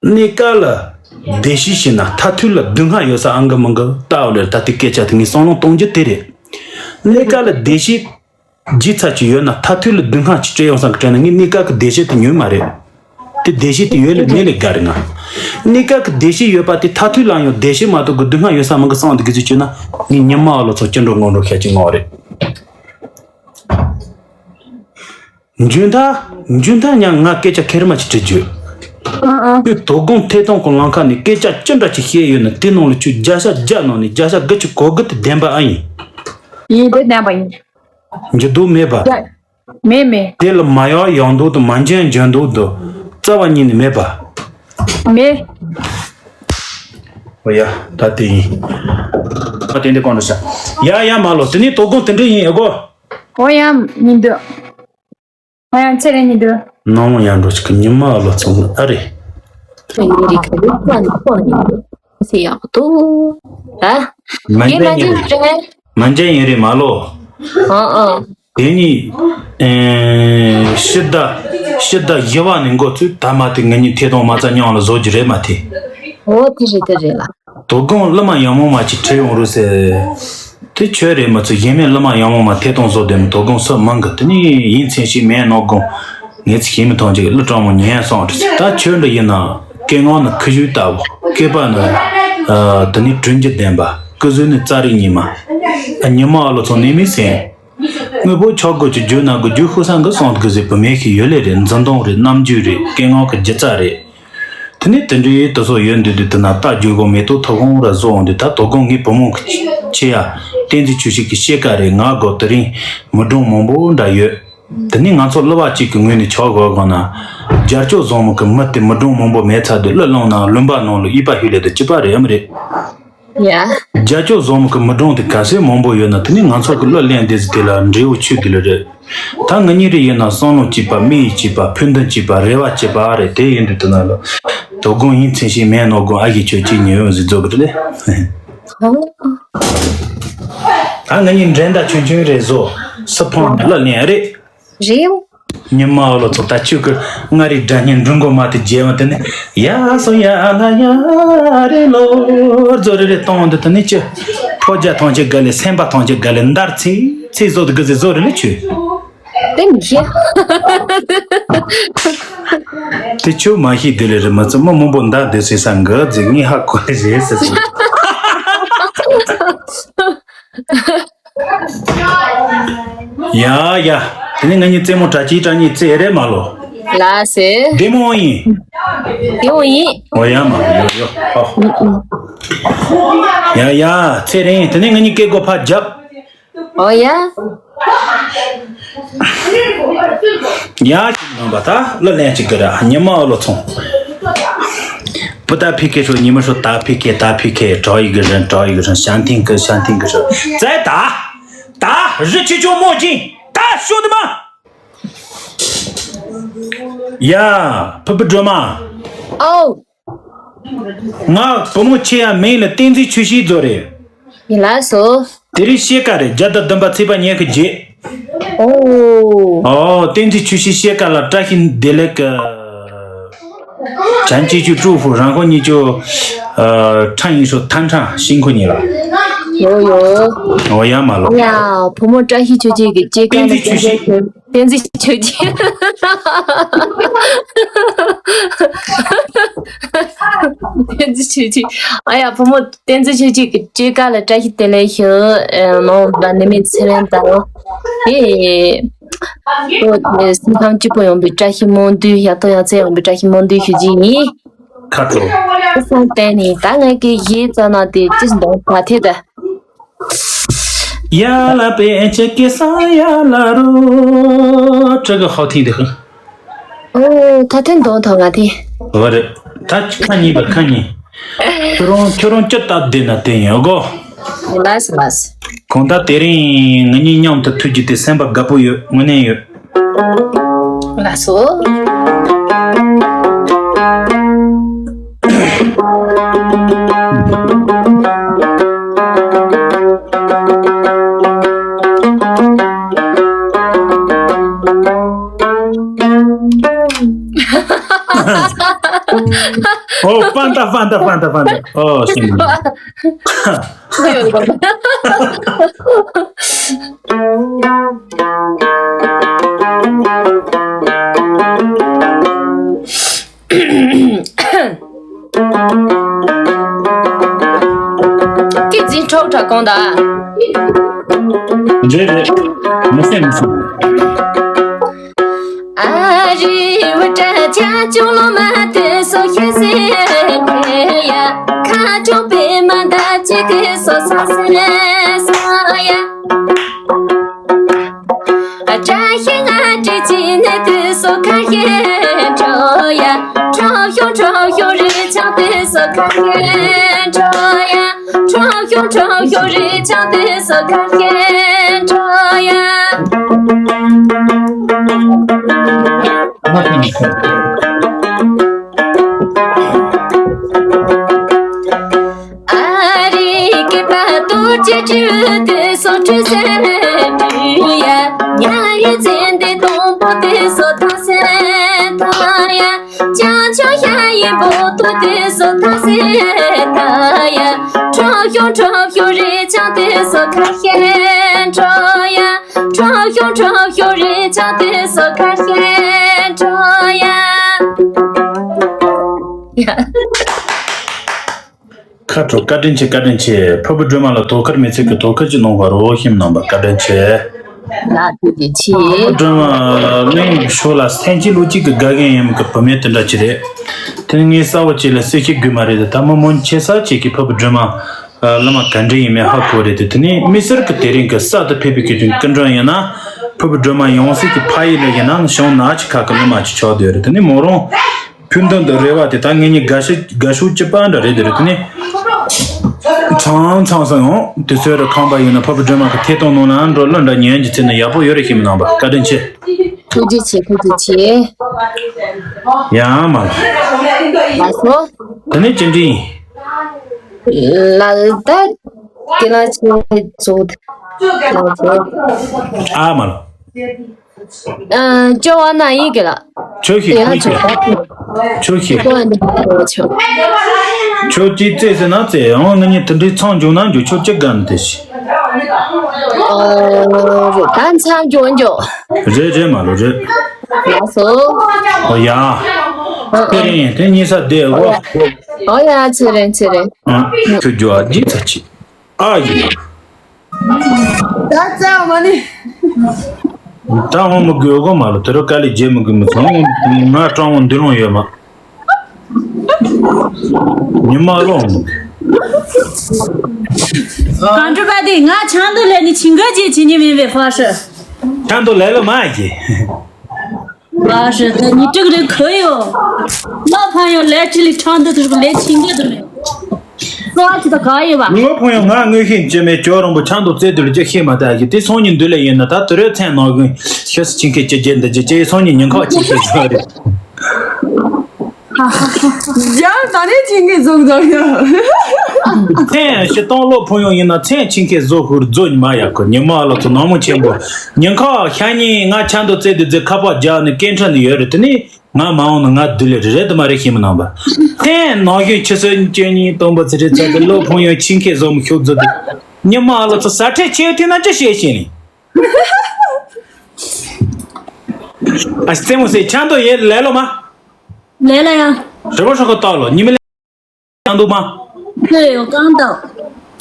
གནས་སྐབས་ལ་བདེ་སྐྱིད་ཞིག་ན་མཐར་ཐུག་ལ་སྡུག་བསྔལ་ཡོད་ས་ཨང་གི་མང་གི་ལྟ་བ་ལེར་ད་དེ་སྐད་ཆ་དེ་ངས་བསམ་བློ་གཏོང་རྒྱུ་དེ་རེད། གནས་སྐབས་ལ་བདེ་སྐྱིད་རྒྱུ་ཚ་ཅིག་ཡོད་ན་མཐར་ཐུག་ལ་སྡུག་བསྔལ་ཅིག་སྤྲད་ཡོང་ས་གི་དྲན་ན་ངས་གནས་སྐབས་ཀྱི་བདེ་སྐྱིད་དེ་ཉོས་མ་རེད། དེ་བདེ་སྐྱིད་དེ་ཡོད་ལ་མེད་ལ་དགའ་རེད་ང་། གནས་སྐབས་ཀྱི་བདེ་སྐྱིད་ཡོད་པ་དེ་མཐར་ཐུག་ལ་ཡང་བདེ་སྐྱིད་མ་གཏོགས་གི་སྡུག་བསྔལ་ཡོད་ས་མང་གི་བསམ་དེ་གི་ཚོད་བྱོས་ན་ངས་ཉི་མ་ཨ་ལོ་ཚོ་ཅི་འགྲོ་ངོ་འགྲོ་ཤ་ཅིག་ངོ་རེད། འཇུན་ཐ། འཇུན་ཐ་ཉང་ང་སྐད་ཆ་ཁེར་མ་ཅིག་དྲི་རྒྱུ། ཨ་ཨ། ཁྱོད་དོ་དགོང་ཐད་གཏོང་གི་ལམ་ཁ་ནས་སྐད་ཆ་ཅི་འདྲ་ཅིག་བཤད་ཡོད་ན་དེ་ནང་ལ་ཁྱོད་བརྒྱ་ཆ་བརྒྱ་ནང་ནས་བརྒྱ་ཆ་དགུ་བཅུ་གོ་དགུ་དེ་བདེན་པ་ཨ་ཡིན། ཡིན་དེ་བདེན་པ་ཡིན། འཇུ་དུ་མེད་པ། ཡ། མེད་མེད། དེ་ལ་མ་ཡག་ཡག་འདུག་དང་མ་འཇོན་འཇོན་འདུག་དང་རྩ་བ་ཉིད་ནས་མེད་པ། མེད། ཨོ་ཡ། ད་དེ་ཡིན། ཨ་དེ་འདྲ་གོང་དུ་བྱ། ཡ་ཡ་མ་ལོ་དེ་ནི་དོ་དགོང་དེ་འདྲ་ཡིན་ཨེ་གོ། ཨོ་ཡ་མི་འདུག་ཨོ་ཡ་ཚེ་རིང་མི་འདུག་ནང་ཡང་འགྲོ་ཅིག་གི་ཉི་མ་ལོ་ཚོང་ཨ་རེ། ཚེ་ཡིན་རིག་གི་ལུགས་ལ་ནི་ཕོག་ཉིན་འདུག་ཚེ་ཡག་འདུག་ཨ། མ་ངས་མ་འཇོན་ཡིན་འཇོན་རེད། རེད། མ་འཇོན་ཡིན་རེད་མ་ལོ། ཨ་ཨ། དེ་ནི། ཨེ། ཕྱི་ཟླ། ཕྱི་ཟླ་བཞི་བ་ནས་འགོ་ཚུགས་ད་མ་དེ་ང་གཉིས་ཐད་གཏོང་མ་རྩ་ཉང་ལ་བཟོ་རྒྱུ་རེད་མ་དེ། འོ་དེ་རེད་དེ་རེད་ལ། དོ་དགོང་གླུ་མ་ཡག་མོ་མ་ཅིག་བྲིས་ཡོང་རུ་ཟེར། དེ་ཁྱོད་རེད་མ་ཚོ་གཞན་མེད་གླུ་མ་ཡག་མོ་མ་ཐད་གཏོང་བཟོ་དེ་མི་དོ་དགོང་སུ་མང་གི་དེ་ནི་ཡིན་ཚེ་ཞིག་མེད་ནོ་དགོང་། ངས་ཚེ་ཞིག་མི་ཐོང་ཅིག་གླུ་དྲང་མོ་ཉན་སོང་ད་ཁྱོད་འདྲ་ཡིན་ན། སྐད་ངག་ནི་ཁུ་བྱུག་ལྟ་བུ། སྐེད་པ་ནི། ཨ། དེ་ནི་དྲིན་གྱིས་ལྡན་པ། སྐུ་གཟུགས་ནི་རྩྭ་རིགས་ཉི་མ། ཨ། ཉི་མ་ཨ་ལོ་ཚོ་ནི་མི་སེམས། དངོས་པོ་ཆོག་གོ་ཅིག་བརྗོད་ན་གོ་རྒྱུ་ཤུགས་སང་གི་སོང་གི་ཟེར་བུ་མེད་ཤི་ཡོད་ལེ་རེད། འཛིན་སྟངས་རེད། རྣམ་འགྱུར་རེད། སྐད་ངག་གི་སྒྱུ་རྩལ་རེད། དེ་ནི་དེ་འདྲའི་དུ་སོ་ཡོད་འདུག་དུས་དེ་ན་རྟ་རྒྱུག་གོ་མེ་ཏོག་ཐོག་ཁོང་ར་བཟོ་འོང་དུས་ད་དོ་དགོང་ངའི་བུ་མོ་གི་ཆེ་ཡ། བསྟན་འཛིན་ཆོས་སྐྱིད་ཀྱི་ཤེལ་དཀར་རེད། ང་གོ་དེ་རིང་མི་གྲངས་མང་པོ་འདྲ་ཡོད། དེ་ནི་ང་ཚོ་གླུ་བ་གཅིག་གི་ངོས་ནས་ཆོག་གོ་གོ་ན། རྒྱ་སྐྱོག་བཟང་མོ་གི་མི་དེ་མི་གྲངས་མང་པོ་མེད་ཚར་དུས་གླུ་བླངས་ན་ལུང་པ་ནང་ལ་ཡིད་པ་ཧུད་ལེ་དུ་ཅི་པ་རེད་ཨམ་རེད། ཡ། རྒྱ་སྐྱོག་བཟང་མོ་གི་མི་གྲངས་དེ་ག་ཚོད་མང་པོ་ཡོད་ན་དེ་ནི་ང་ཚོ་གི་གླུ་ལེན་དེ་ཟི་དེ་ལ་འབྲས་བུ་ཆོས་དེ་ལ་རེད། ད་ང་གཉིས་རེ་ཡིན་ན་བསམ་བློ་གཅིག་པ་མི་ཡིད་གཅིག་པ་ཕུགས་འདུན་གཅིག་པ་རེ་བ་གཅིག་པ་རེད་དེ་ཡིན་དུས་དེ་ན་ལ། དོ་དགོང་ཡིན་ཚེ་ཞིག་མེད་ནོ་དགོང་ཨ་ཡི་ཁྱོད་ཅིག་ཉེ་ཡོད་ཟི་རྫོགས་གི་རེད། ཨ་ང་གཉིས་འགྲན་ཟླ་ཆུང་ཆུང་རེད་བཟོ། སུ་ཕང་གླུ་ལེན་རེད། རེད། ཉི་མ་ཨོ་ལོ་ཚོ་ད་ཆུ་གི་མངའ་རིས་སྒྲ་སྙན་འབྲུ་མགོ་མ་དེ་རྒྱལ་བ་དེ་ནི་ཡ་སོ་ཡ་ལ་ཡ་རེ་ལོ་རྫོ་རེ་རེ་གཏོང་འདི་དེ་ནི་ཅི་ཕོ་རྒྱ་ཐང་ཆེ་ག་ལེ་སེམས་པ་ཐང་ཆེ་ག་ལེ་འདར་ཚིག་ཚིག་བཟོ་དེ་གི་ཟི་བཟོ་རེ་ལེ་ཆུ། དེ་མི་ཤེས། དེ་ཆུ་མ་ཤེས་དེ་ལེ་རེ་མ་ཚོ་མི་མང་པོ་འདར་དེ་ཟེར་ས་འགའ་ཟི་ངི་ཧ་གོ་ལེ་རེད་ཟེར་སོང་། ཡ་ཡ། དེ་ནི་ང་གཉིས་རྩེད་མོ་གྲ་ཅིའི་གྲ་གཉིས་རྩེད་རེད་མ་ལོ། ལ་སེ། བདེ་མོ་ཡིན། བདེ་མོ་ཡིན། འོ་ཡ་མ་ཡོ་ཡོ་ཧོ། ཡ་ཡ་ཚེ་རིང་དེ་ནི་ང་གཉིས་སྐད་གོ་ཕ་རྒྱབ། འོ་ཡ། ཡ་ཅིག་ནང་པ་ད་གླུ་ལེན་ཅིག་གི་ར་ཉི་མ་ཨོ་ལོ་ཚོང་། བུ་ད་ཕི་ཁེ་ཧྲོ་ཉི་མ་ཧྲོ་ད་ཕི་ཁེ་ད་ཕི་ཁེ་གྲོགས་ཡི་གི་རན་གྲོགས་ཡི་གི་རན་ཤང་ཐིང་གི་ཤང་ཐིང་གི་ཧྲོ་ཙེ་ད། ད་རི་ཆུ་ཆུ་མོ་ཅིང་ད་ཤོ་དི་མ། ཡ་ཕུ་བུ་སྒྲོལ་མ། ཨོ། ང་བུ་མོ་ཆེ་ཡ་མིང་ལ་བསྟན་འཛིན་ཆོས་སྐྱིད་རྫོ་རེད། ཡིན་ལགས་སོ། དེ་རིང་ཤེལ་དཀར་རེད། བརྒྱ་དང་བདུན་པ་ཚེས་པ་ཉེར་གི་བརྒྱད། ཨོ། ཨོ་བསྟན་འཛིན་ཆོས་སྐྱིད་ཤེལ་དཀར་ལ་བཀྲ་ཤིས་བདེ་ལེགས་ཀྱི། བྱང་ཆེ་ཆུ་ཀྲུའུ་ཧྥུ་རང་ཁོ་གཉིས་ཀྱོ། ཁྲང་ཡིན་ཧྲོ་ཐང་ཁྲང་ཤིང་ཁོ་གཉིས་ལ། ཡོ་ཡོ། ཨོ་ཡ་མ་ལོ། ཡ་བུ་མོ་བཀྲ་ཤིས་ཆོས་སྐྱིད་ཀྱི་སྐྱེས་སྐར་ལ་བསྟན་འཛིན་ཆོས་སྐྱིད། བསྟན་འཛིན་ཆོས་སྐྱིད། བསྟན་འཛིན་ཆོས་སྐྱིད། ཨ་ཡ། བུ་མོ་བསྟན་འཛིན་ཆོས་སྐྱིད་ཀྱི་སྤྲེལ་ཀ་ལ་བཀྲ་ཤིས་བདེ་ལེགས་ཞུ། ཨེ། ནང་ལ་ནི་མི་ཚེ་རིང་དང་། ཨེ། ཨོ། དེ་སེམས་ཁམས་སྐྱིད་པོ་ཡོང་བའི་བཀྲ་ཤིས་སྨོན་འདུན། ཡག་ཐོག་ཡག་བརྩེགས་ཡོང་བའི་བཀྲ་ཤིས་སྨོན་འདུན་ཞུ་རྒྱུ་ཡིན། ཁ་དྲོ། བསམ་གཏན་ནས་ད་ངས་ཀྱི་གཞས་བཙལ་ན་དེ་ཅི་འདོན་ཐ་ཐེ་ད། 呀啦贝切给啥呀啦喽，这个好听的很。 ཨོ། ད་ཐེངས་འདོན་ཐོག་ང་དེ། འོ་རེད། ད་ཁ་ཉིན་པ་ཁ་ཉིན། ཁྱོད་རང་ཁྱོད་རང་ཅི་ལྟ་བསྡད་ན་དེ་ཡིན་གོ། ལགས་སོ་ལགས་སོ། གང་ལྟར་དེ་རིང་ང་གཉིས་མཉམ་དུ་ཐུག་རྒྱུ་དེ་སེམས་པ་དགའ་པོ་ཡོད། དངོས་གནས་ཡོད། ལགས་སོ། ཨོ། ཕན་ཐོགས་ཕན་ཐོགས་ཕན་ཐོགས་ཕན་ཐོགས། ཨོ། ཤེས་མི་འདུག་ཏི་ཛིན་ཁྲོག་ཁྲག་གང་ད། རེད་རེད། མི་སེམས་མི་སེམས། ཨ་རི་བུ་ཏྲ་ཅ་ཅུང་ལོ་མ་དེ་སོ་ཤེ་སེ་ཡ། ཁ་ཅུང་པེ་མ་ད་ཅི་དེ་སོ་ས་སེ་ས་ཡ། བཀྲ་ཤིས་ང་བཀྲ་ཤིས་ནི་དུས་སུ་ཁ་ཤས་འགྲོ་ཡ། ཁྲོ་ཤོ་ཁྲོ་ཤོ་རི་ཆང་དུས་སུ་ཁ་ཤས་འགྲོ་ཡ། ཁྲོ་ཤོ་ཁྲོ་ཤོ་རི་ཆང་དུས་སུ་ཁ་ཤས་འགྲོ་ཡ། ཨ་རིའི་སྐེད་པ་རྡོ་རྗེ་སྤྲེའུ་དེ་སོ་ཁྲུས་སེ་ཁྲུས་ཡ། ཉ་ཡི་ཙན་དན་སྡོང་པོ་དེ་སོ་ཐ་སེ་ཐ་ཡ། བྱང་ཕྱོགས་ཤ་ཡི་འབོ་ཏོ་དེ་སོ་ཐ་སེ་ཐ་ཡ། ཁྲོ་ཤོ་ཁྲོ་ཤོ་རི་ཆང་དེ་སོ་ཁ་ཤས་འགྲོ་ཡ། ཁྲོ་ཤོ་ཁྲོ་ཤོ་རི་ཆང་དེ་སོ་ཁ་ཤས་འགྲོ་ཡ། ཁ་དྲོ། བཀའ་དྲིན་ཆེ། བཀའ་དྲིན་ཆེ། ཕུར་བུ་སྒྲོལ་མ་ལ་དོ་ཁུར་མི་ཚེ་གི་དོ་ཁུར་ཅིག་གནང་བ་རོགས་ཞིམ་གནང་བ་བཀའ་དྲིན་ཆེ། ལགས་ཐུགས་རྗེ་ཆེ། ཕུར་བུ་སྒྲོལ་མ་གླེང་ཤོག་ལ་སེམས་ཅན་ལོ་གཅིག་གི་དགའ་མཁན་ཡིན་གི་བུད་མེད་དེ་འདྲ་ཅིག་རེད། དེ་ནི་ངས་གསལ་བོ་ཅིག་ལ་གསལ་བཤད་དགོས་མ་རེད། ད་མི་མོན་ཆེ་ས་ཅིག་གི་ཕུར་བུ་སྒྲོལ་མ་བླ་མ་ག་འདྲ་ཡིན་མིན་ཧ་གོ་རེད་དེ། དེ་ནི་མི་སེར་གི་དེ་རིང་གི་གསར་དུ་ཕེབས་པའི་སྐད་ཅིག་སྐུ་མགྲོན་ཡིན་ན་ཕུར་བུ་སྒྲོལ་མ་ཡང་སྲིད་ཀྱི་ཕ་ཡུལ་ལ་ཡིན་ན་གཞུང་ནག་ཅིག་ཁག་གི་བླ་མ་ཅིག་ཆགས་བསྡད་རེད། དེ་ནི་མོ་རང་ཕུན་སྟོན་དང་རེ་བ་དེ་ད་ངེད་གཉིས་དགའ་ཤོས་དགའ་ཤོས་སྐྱིད་པ་འདྲ་རེད་དེ་རེད། དེ་ནི་ཚང་ཚང་སོང་ཡོང་དུས་ཚོད་རེ་ཁང་པ་ཡིན་ན་ཕུར་བུ་སྒྲོལ་མ་གི་ཐད་གཏོང་ནང་ལ་འགྲོ་ལོ་འདྲ་ཉན་གྱི་ཚེ་ན་ཡག་པོ་ཡོད་རེད་ཤེས་མི་ནང་པ་བཀའ་དྲིན་ཆེ། ཐུགས་རྗེ་ཆེ། ཐུགས་རྗེ་ཆེ། ཡང་མ་ལ། ལགས་སོ། དེ་ནི་ཅི་འདྲ་ཡིན། ལ་ད་དེ་ལ་ཆེ་ཚོ། ཨ་མ་ལ། ཨ། ཅོ་བ་ན་ཡིན་གི་ལ། ཆོས་ཤིག་དེ་ལ་ཆོས་ཆོ་ཤིག་ཆོས་ཤིག་ཆོ་བ་ན་ཆོ། ཆོ་ཅི་རྩེ་ཟེར་ན་རྩེ་ཡང་ང་གཉིས་དེ་འདྲའི་མཚམས་འཇོག་ན་འཇོག་ཆོ་ཅི་དགའ་ནི་དེ་ཤི། ཨོ། རེད། ད་མཚམས་འཇོག་འཇོག་རེད་རེད་མ་ལོ་རེད། ལགས་སོ། ཨོ་ཡ། ཨ་ཨ། དེ་རིང་དེ་གཉིས་ས་བསྡད་གོ། ཨོ་ཡ། ཚེ་རིང་ཚེ་རིང་། ཨ། ཁྱོད་རྒྱུ་ཨ་རྒྱུ་ཚ་ཆི། ཨ་ཡིན། ད་ཙམ་མ་ནི། ད་འོང་མི་དགོས་གོ་མ་ལོ། དེ་རུ་དཀའ་ལས་བརྗེད་མི་དགོས་མི་ཚང་། ང་སྤྲང་བོ་འདི་རང་ཡོད་མ། ཉི་མ་རོ་མི་དགོས། གང་འགྲུབ་པ་དེ་ང་ཆང་དུ་ལས་ནི་ཆིང་ག་རྗེས་བྱེད་ཉི་མིན་པའི་ཕ་ཧྲི། ཆང་དུ་ལས་ལོ་མ་ཡི། ཨ་ཧྲི་ད་ཉི་དྲུག་རེ་ཁོ་ཡོ། ལ་ཕ་ཡོ་ལས་ཁྲི་ལི་ཁྲང་དུ་དུ་ལས་ཆིང་ག་དུ་རེ། སོ་ཨ་ཅི་ད་ག་ཡོད་པ། ངོ་ཕོ་ཡང་ང་དངོས་ཤེས་བྱེད་མེད་ཅོ་རོང་པོ་ཆང་དུ་རྩེ་དུ་ལ་ཅི་ཤེས་མ་ད་གི་དེ་སོང་ཉིན་འདུལ་ལ་ཡིན་ན་ད་དུ་རེ་མཚན་ནོར་གིན་ཤེས་སུ་ཆིང་ཁེ་ཅི་རྒྱན་འདི་ཅི་ཅི་སོང་ཉིན་ཉིན་ཁག་ཆིང་ཁེ་ཅོ་རེད། རྒྱ་ད་ནས་ཆིང་ཁེ་བཟོ་གི་འདུག་ཡ། མཚན་ཞི་སྟོང་ལོ་ཕོ་ཡང་ཡིན་ན་མཚན་ཆིང་ཁེ་བཟོ་ཁུར་བཟོ་ཉི་མ་ཡག་གི་ཉི་མ་ལ་ཚོ་ནང་མོ་ཆེན་པོ་ཉིན་ཁག་ཤ་ཉིན་ང་ཆང་དུ་རྩེ་དུ་རྩེ་ཁ་པར་རྒྱག་ནས་སྐད་འཕྲིན་ནས་ཡོད་རེད། དེ་ནས། ང་མ་འོང་ན་ང་བདུད་ལས་རེ་རེ་དུ་མ་རེ་ཤེས་མི་ནང་པ། ཐེན་ནང་བཞིན་ཆུ་སྲིན་བཅུ་གཉིས་སྟོང་པ་ཚེ་རེ་ཚ་དུ་ལོ་ཕུང་ཡོད་ཆིང་ཁེ་བཟོ་མི་ཤོག་བཟོ་དུ། ཉི་མ་ལོ་ཚོ་ས་ཁྲལ་ཆེ་ཐེ་ན་ཅི་བཤད་ཤེས་ནི། ཨ་རྩེ་མོ་སེ་ཆང་དུ་ཡེ་ལས་ལོ་མ། 来了呀。什么时候到了？你们俩都吗？对，我刚到。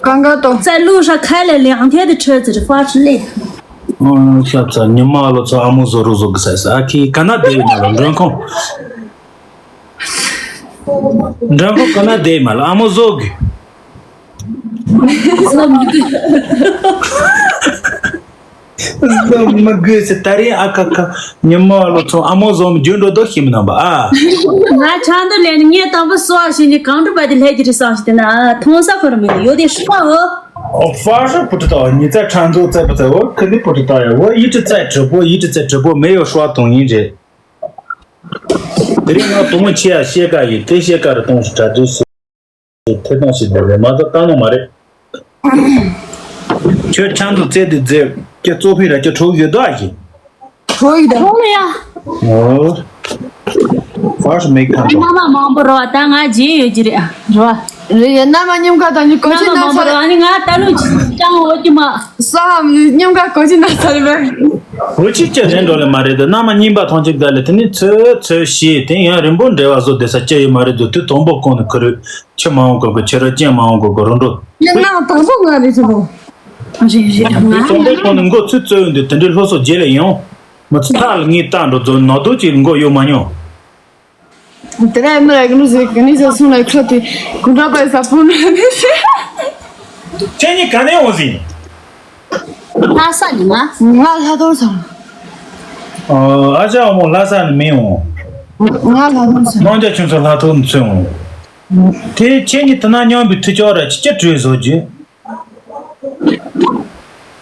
刚刚到。在路上开了两天的车子，这发是累的。ཨོ་ཤ་ཚ། ཉི་མ་ལོ་ཚོ་ཨ་མོ་བཟོ་རུ་བཟོ་གི་ས་ས་ཨ་ཁི་ག་ན་བསྡད་ཡོད་མ་ལ་མགྲོན་ཁང་། མགྲོན་ཁང་ག་ན་བསྡད་ཡོད་མ་ལ་ཨ་མོ་བཟོ་གི། བཟོ་མི་དགོས་ཟེར། ད་རེས་ཨ་ཁ་ཁ་ཉི་མ་ལོ་ཚོ་ཨ་མོ་བཟོ་མི་རྒྱུན་འགྲོ་དོ་ཤི་མི་ནང་པ་ཨ། ང་ཆང་དུ་ལེན་ངས་དང་པོ་གསོ་བ་ཞིག་ནི་གང་འགྲུབ་པ་དེ་ལྷད་ཀྱི་རེད་བསམ་ཞིག་དེ་ན་ཐོང་ས་ཁོ་ར་མི་ཡོད་དེ་ཧྲུག་པ་འོ། ཨོ་ཧྥ་ཧྲ་པུ་ཏི་ཏ་ཉི་ཚ་ཁྲ་མཛོ་ཙེ་པ་ཙེ་འོ་ཁི་ནི་པུ་ཏི་ཏ་ཡ་འོ་ཡི་ཏི་ཙེ་གྲི་པོ་ཡི་ཏི་ཙེ་གྲི་པོ་མེ་ཡོ་ཧྲུ་བ་དོང་ཡིན་རེད། དེ་རིང་ང་དུང་མོ་ཆེ་ཡ་ཤེ་ཀ་ཡི་དེ་ཤེ་ཀ་ར་དོང་ཞིག་གྲ་སྒྲིག་ཞིག་ཐེ་དོང་ཞིག་འདི་རེད་མ་གཏོགས་བཏང་ནོ་མ་རེད། ཁྱོད་ཆང་དུ་རྩེ་དེ་རྫེ་ཁྱོད་གཙོ་ཕི་ར་ཁྱོད་གྲོགས་ཡོད་དོ་ཨ་ཞིག་གྲོགས་ཡོད་དོ་ཡ། ཨོ། First make contact. མ་མ་མང་པོ་རོ་ད་ང་རྗེས་ཡོད་ཀྱི་རེད་རོ། རེད་ཡ། མནའ་མ་མཉམ་ཁ་དང་ནི་གོ་ཆེན་ན་ཚར་བས། ཨ་ནི་ང་ད་ལོ་ཅང་འོ་ཀྱི་མ། ས་ཧམ་ནི་མཉམ་ཁ་གོ་ཆེན་ན་ཚར་བས། འོ་ཅི་ཅི་རེད་འགྲོ་ལེ་མ་རེད་དེ་མནའ་མ་གཉིས་པ་ཐོང་ཅིག་ད་ལེ་དེ་ནི་ཚོས་ཚོས་ཤི་དེ་ཡང་རིན་པོ་འབྲེལ་བ་བཟོ་བསྡད་ས་ཅི་ཡོད་མ་རེད་དུ་དུས་དང་པོ་གོང་ནས་ཁུ་རུ་ཆི་མ་འོང་གོ་གོ་ཆི་ར་ཅན་མ་འོང་གོ་གོ་རུ་འགྲོ། ཡང་ན་དང་པོ་ང་རེད་ཟེར་གོ། རེད་རེད་ང་དུས་དང་པོ་གོང་ནས་མགོ་ཚུད་རྩོད་ཡོང་དུས་དེ་འདྲའི་སློབ་གསོ་རྗེས་ལ་ཡོང་། མི་ཚེ་ཐག་ལ་ངའི་རྟ་འགྲོ་རྫོགས་ནག་དུག་ཅིག་མགོ་གཡོག་མ་མྱོང་། དེ་ལས་མི་རེ་གི་ནུ་ཟེར་གི་ནི་ཟེར་སོང་ལ་ཁྲོ་དེ་གུང་གྲགས་པའི་ས་སྤུན་ར་ནི་ཟེར། ཁྱེད་གཉིས་ག་ནས་འོང་ཟིན། ལྷ་ས་ནི་མ། ང་ལྷ་ཐོར་ས། ཨ་ཅག་འོ་མོ་ལྷ་ས་ནས་མི་འོང་། ང་ལྷ་ཐོར་ས། རྣམ་རྒྱལ་ཁྱོད་ཚོ་ལྷ་ཐོར་ནས་ཚུར་འོང་། དེ་ཁྱེད་གཉིས་དེ་ན་མཉམ་པའི་ཐུགས་ཅག་ར་ཅི་ཅི་བྲོས་བཟོ་རྒྱུ།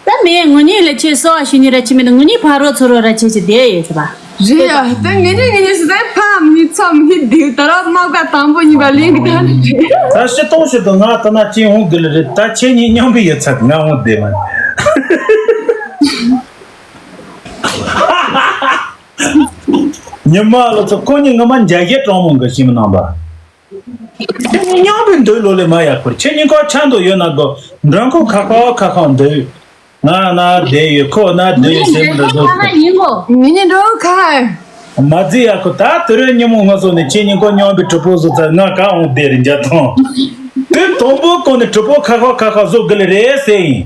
ད་མེད་ངུ་ཉིད་ལ་ཆེ་སོ་བ་ཞུ་ཉིད་ར་ཆེ་མེད་ན་ངུ་ཉིད་ཕ་རོ་ཚུ་རོ་ར་ཆེ་ཆེ་བསྡད་ཡོད་ཟེར་བ། རེད་ཡ། ད་ངེད་ཉིད་ངེད་ཉིད་སུ་ད་ཕ་མི་ཚོ་མི་བདེ་ད་ར་དམག་པ་དང་པོ་གཉིས་པ་ལེན་གི་ད་ནི་རེད། ད་ཤི་སྟོང་ཤི་དང་ང་ད་ན་ཅི་འོང་གི་ལ་རེད། ད་ཁྱེད་གཉིས་མཉམ་པའི་ཡོད་ཚད་ང་འོང་བསྡད་མ། ཉི་མ་ལོ་ཚོ་ཁོ་གཉིས་ངོ་མ་འཇའ་གས་གྲོང་མོ་འགའ་ཤི་མི་ནང་པ། ཁྱེད་གཉིས་མཉམ་པའི་འདོད་ལོ་ལས་མ་ཡག་པར་ཁྱེད་གཉིས་ཀ་ཆང་དུ་ཡོད་ན་གོ། མགྲོན་ཁང་ཁ་ཁ་ཁ་ཁ་འདོད། ང་ན་བསྡད་ཡོད་ཁོ་ན་བསྡད་ཡོད་ཟེར་མི་འདྲ་བཟོ་ཁ་ཡིན་གོ། མི་ཉིད་འགྲོ་ཁ། མ་རྫི་ཡག་གོ་ད་དུ་རེ་ཉིན་མོ་ང་བཟོ་ནས་ཁྱེད་གཉིས་ཀ་མཉམ་པའི་གྲུ་པོ་བཟོ་ཚར་ང་ག་འོང་བསྡད་རེད་འཇའ་ཐང་། དུས་དང་པོ་གོང་ནས་གྲུ་པོ་ཁ་ཁ་ཁ་ཁ་བཟོ་དགོས་ལེ་རེད་ཟེར་ཡིན།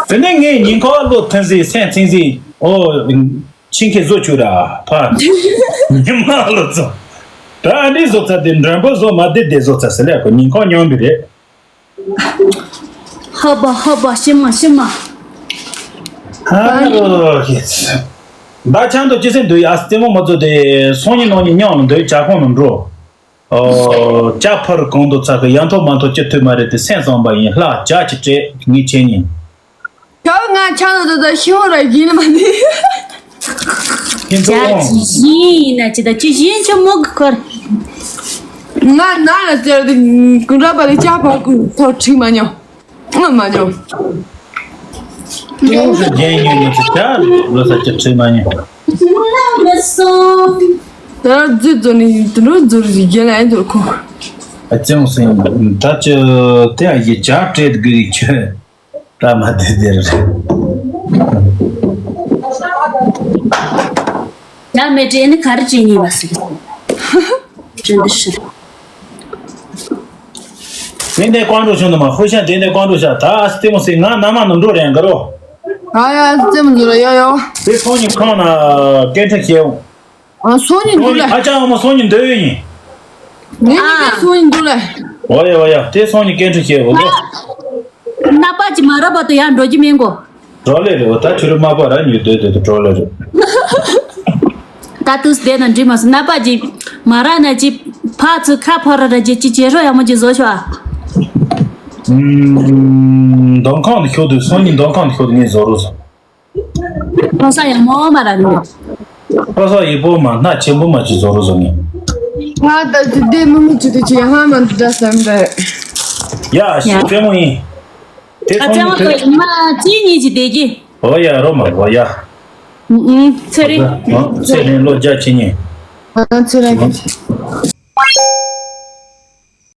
དེ་ནས་ངས་ཉིན་ཁ་བློ་ཐོན་ཟིན་སེམས་ཚིང་ཟིན་ཨོ། ཆིང་ཁེ་བཟོ་བཅུག་ར་ཕ། ཉི་མ་ལོ་ཚོ། ད་ཨ་འདྲི་བཟོ་ཚ་དེ་མགྲོན་པོ་བཟོ་མ་བདེ་བདེ་བཟོ་ཚ་ཟེར་ལས་ཁོ་ཉིན་ཁ་མཉམ་པའི་རེད། ཧ་པ་ཧ་པ་ཤི་མ་ཤི་མ། ཧ་ལོ་ཧེ་ཚི། ད་ཆང་དུ་ཅི་སེ་འདུག་ཡ་རྩེད་མོ་མ་བཟོ་དེ་སང་ཉིན་གནངས་ཉིན་མཉམ་ལ་འདོད་ཇ་ཁང་ལ་འགྲོ། ཨོ། ཇ་ཕར་གང་དུ་ཚ་གི་ཡ་མཐོ་མ་མཐོ་ཅི་ཐུབ་མ་རེད་དེ་སེམས་བཟང་པ་ཡིན་ལྷ་ཇ་ཅི་སྤྲད་ངས་བྱེད་ཉིན། ཁྱོད་ང་ཆང་དུ་དུ་ཤི་བོ་ར་ཡིན་ལ་མ་ནི། ཁྱེད་ཚོ་ཇ་ཅི་བཞིན་ཡིན་ན་ཅི་ད་ཅི་བཞིན་ཆུ་མོ་གི་ཁོར། ང་ན་ལ་ཟེར་དུ་གུང་གྲགས་པ་ལ་ཇ་ཕར་གུ་ཐོ་ཁྲིག་མ་ཉོ། ང་མ་ཉོ། ཅུང་ཟད་རྒྱན་ཡོད་མི་ཚེ་ཆ་ལོ་ས་ཅི་ཁྲིག་མ་ཉོ། ད་རྫི་རྫོ་ནི་དུ་རུ་རྫོ་རི་རྒྱན་ལ་ཡིན་དུ་ཁོ། ཨ་ཅང་སེང་ད་ཅི་དེ་ཨ་ཡི་ཇ་སྤྲད་དགོས་རིགས་ཆོད། ད་མ་དེ་དེར་རེད། ཡ་མེད་དྲན་ནི་ག་རེ་དྲན་ཉེས་པ་ཟིག་དྲན་འདི་ཤི། དེ་འདྲའི་ཀོང་འགྲོ་བྱུང་དུ་མ་ཧུ་ཤ་དེ་འདྲའི་ཀོང་འགྲོ་བྱ་ད་ཨ་སི་ཏི་མོ་སི་ང་ན་མ་ནུ་འགྲོ་རེད་འགའ་རོ། ཨ་ཡ་ཨ་སི་ཏི་མོ་འགྲོ་རེད་ཡ་ཡ། དེ་སོང་ཉིན་ཁང་ན་སྐད་འཕྲིན་བྱེད་འོང་། ཨ་སོང་ཉིན་འགྲོ་ལེ། ཨ་ཅག་འོ་མ་སོང་ཉིན་འདོད་ཡོད་ཡིན། ངས་ནི་ཨ། སྐད་སོང་ཡིན་འདུག་ལེ། འོ་ཡ་འོ་ཡ་དེ་སོང་ཉིན་སྐད་འཕྲིན་བྱེད་འོ་ལེ། ནག་པ་ཅི་མ་ར་བ་དུ་ཡང་འགྲོ་རྒྱུ་མིན་གོ། འགྲོ་ལེ་རེད་འོ་ད་ཁྱོད་རི་མ་པ་ར་ཉུལ་སྡོད་སྡོད་དུ་འགྲོ་ལེ་རེད། ད་དུས་བསྡད་ན་འགྲིག་མ་སོང་ནག་པ་ཅི་མ་ར་ན་ཅི་ཕ་ཚུ་ཁ་ཕོ་ར་ར་ཅི་ཅི་བྱེད་རོགས་ཡག་མོ་ཅི་བཟོ་ཤོག་ཨ། ཨུམ། འདོམ་ཁང་དུ་ཤོག་དུས་སང་ཉིན་འདོམ་ཁང་དུ་ཤོག་དུས་ངས་བཟོ་རོགས་སོང་། ཕོ་གསར་ཡག་མོ་མ་ར་ནི། ཕོ་གསར་ཡག་པོ་མ་སྣ་ཆེན་པོ་མ་ཅིག་བཟོ་རོགས་བཟོ་ངས། ང་ད་དེ་དེ་མི་མི་ཅི་དེ་ཅི་ཧ་མ་འདྲ་བསམ་རེད། ཡ་ཡ། རྩེད་མོ་ཡིན། དེ་ཨ་ཚོང་ཚང་མ་ཉིད་ཐོས། ཁོ་ཡིན་མ་ཅི་ཉིད་ཅི་བསྡད་ཀྱི། འོ་ཡ་རོ་མ་འོ་ཡ། ཨུ་ཨུ་ཚེ་རིང་། ཚེ་རིང་ལོ་བརྒྱ་ཅི་ཉིན། ཨ་ཚེ་རིང་གི།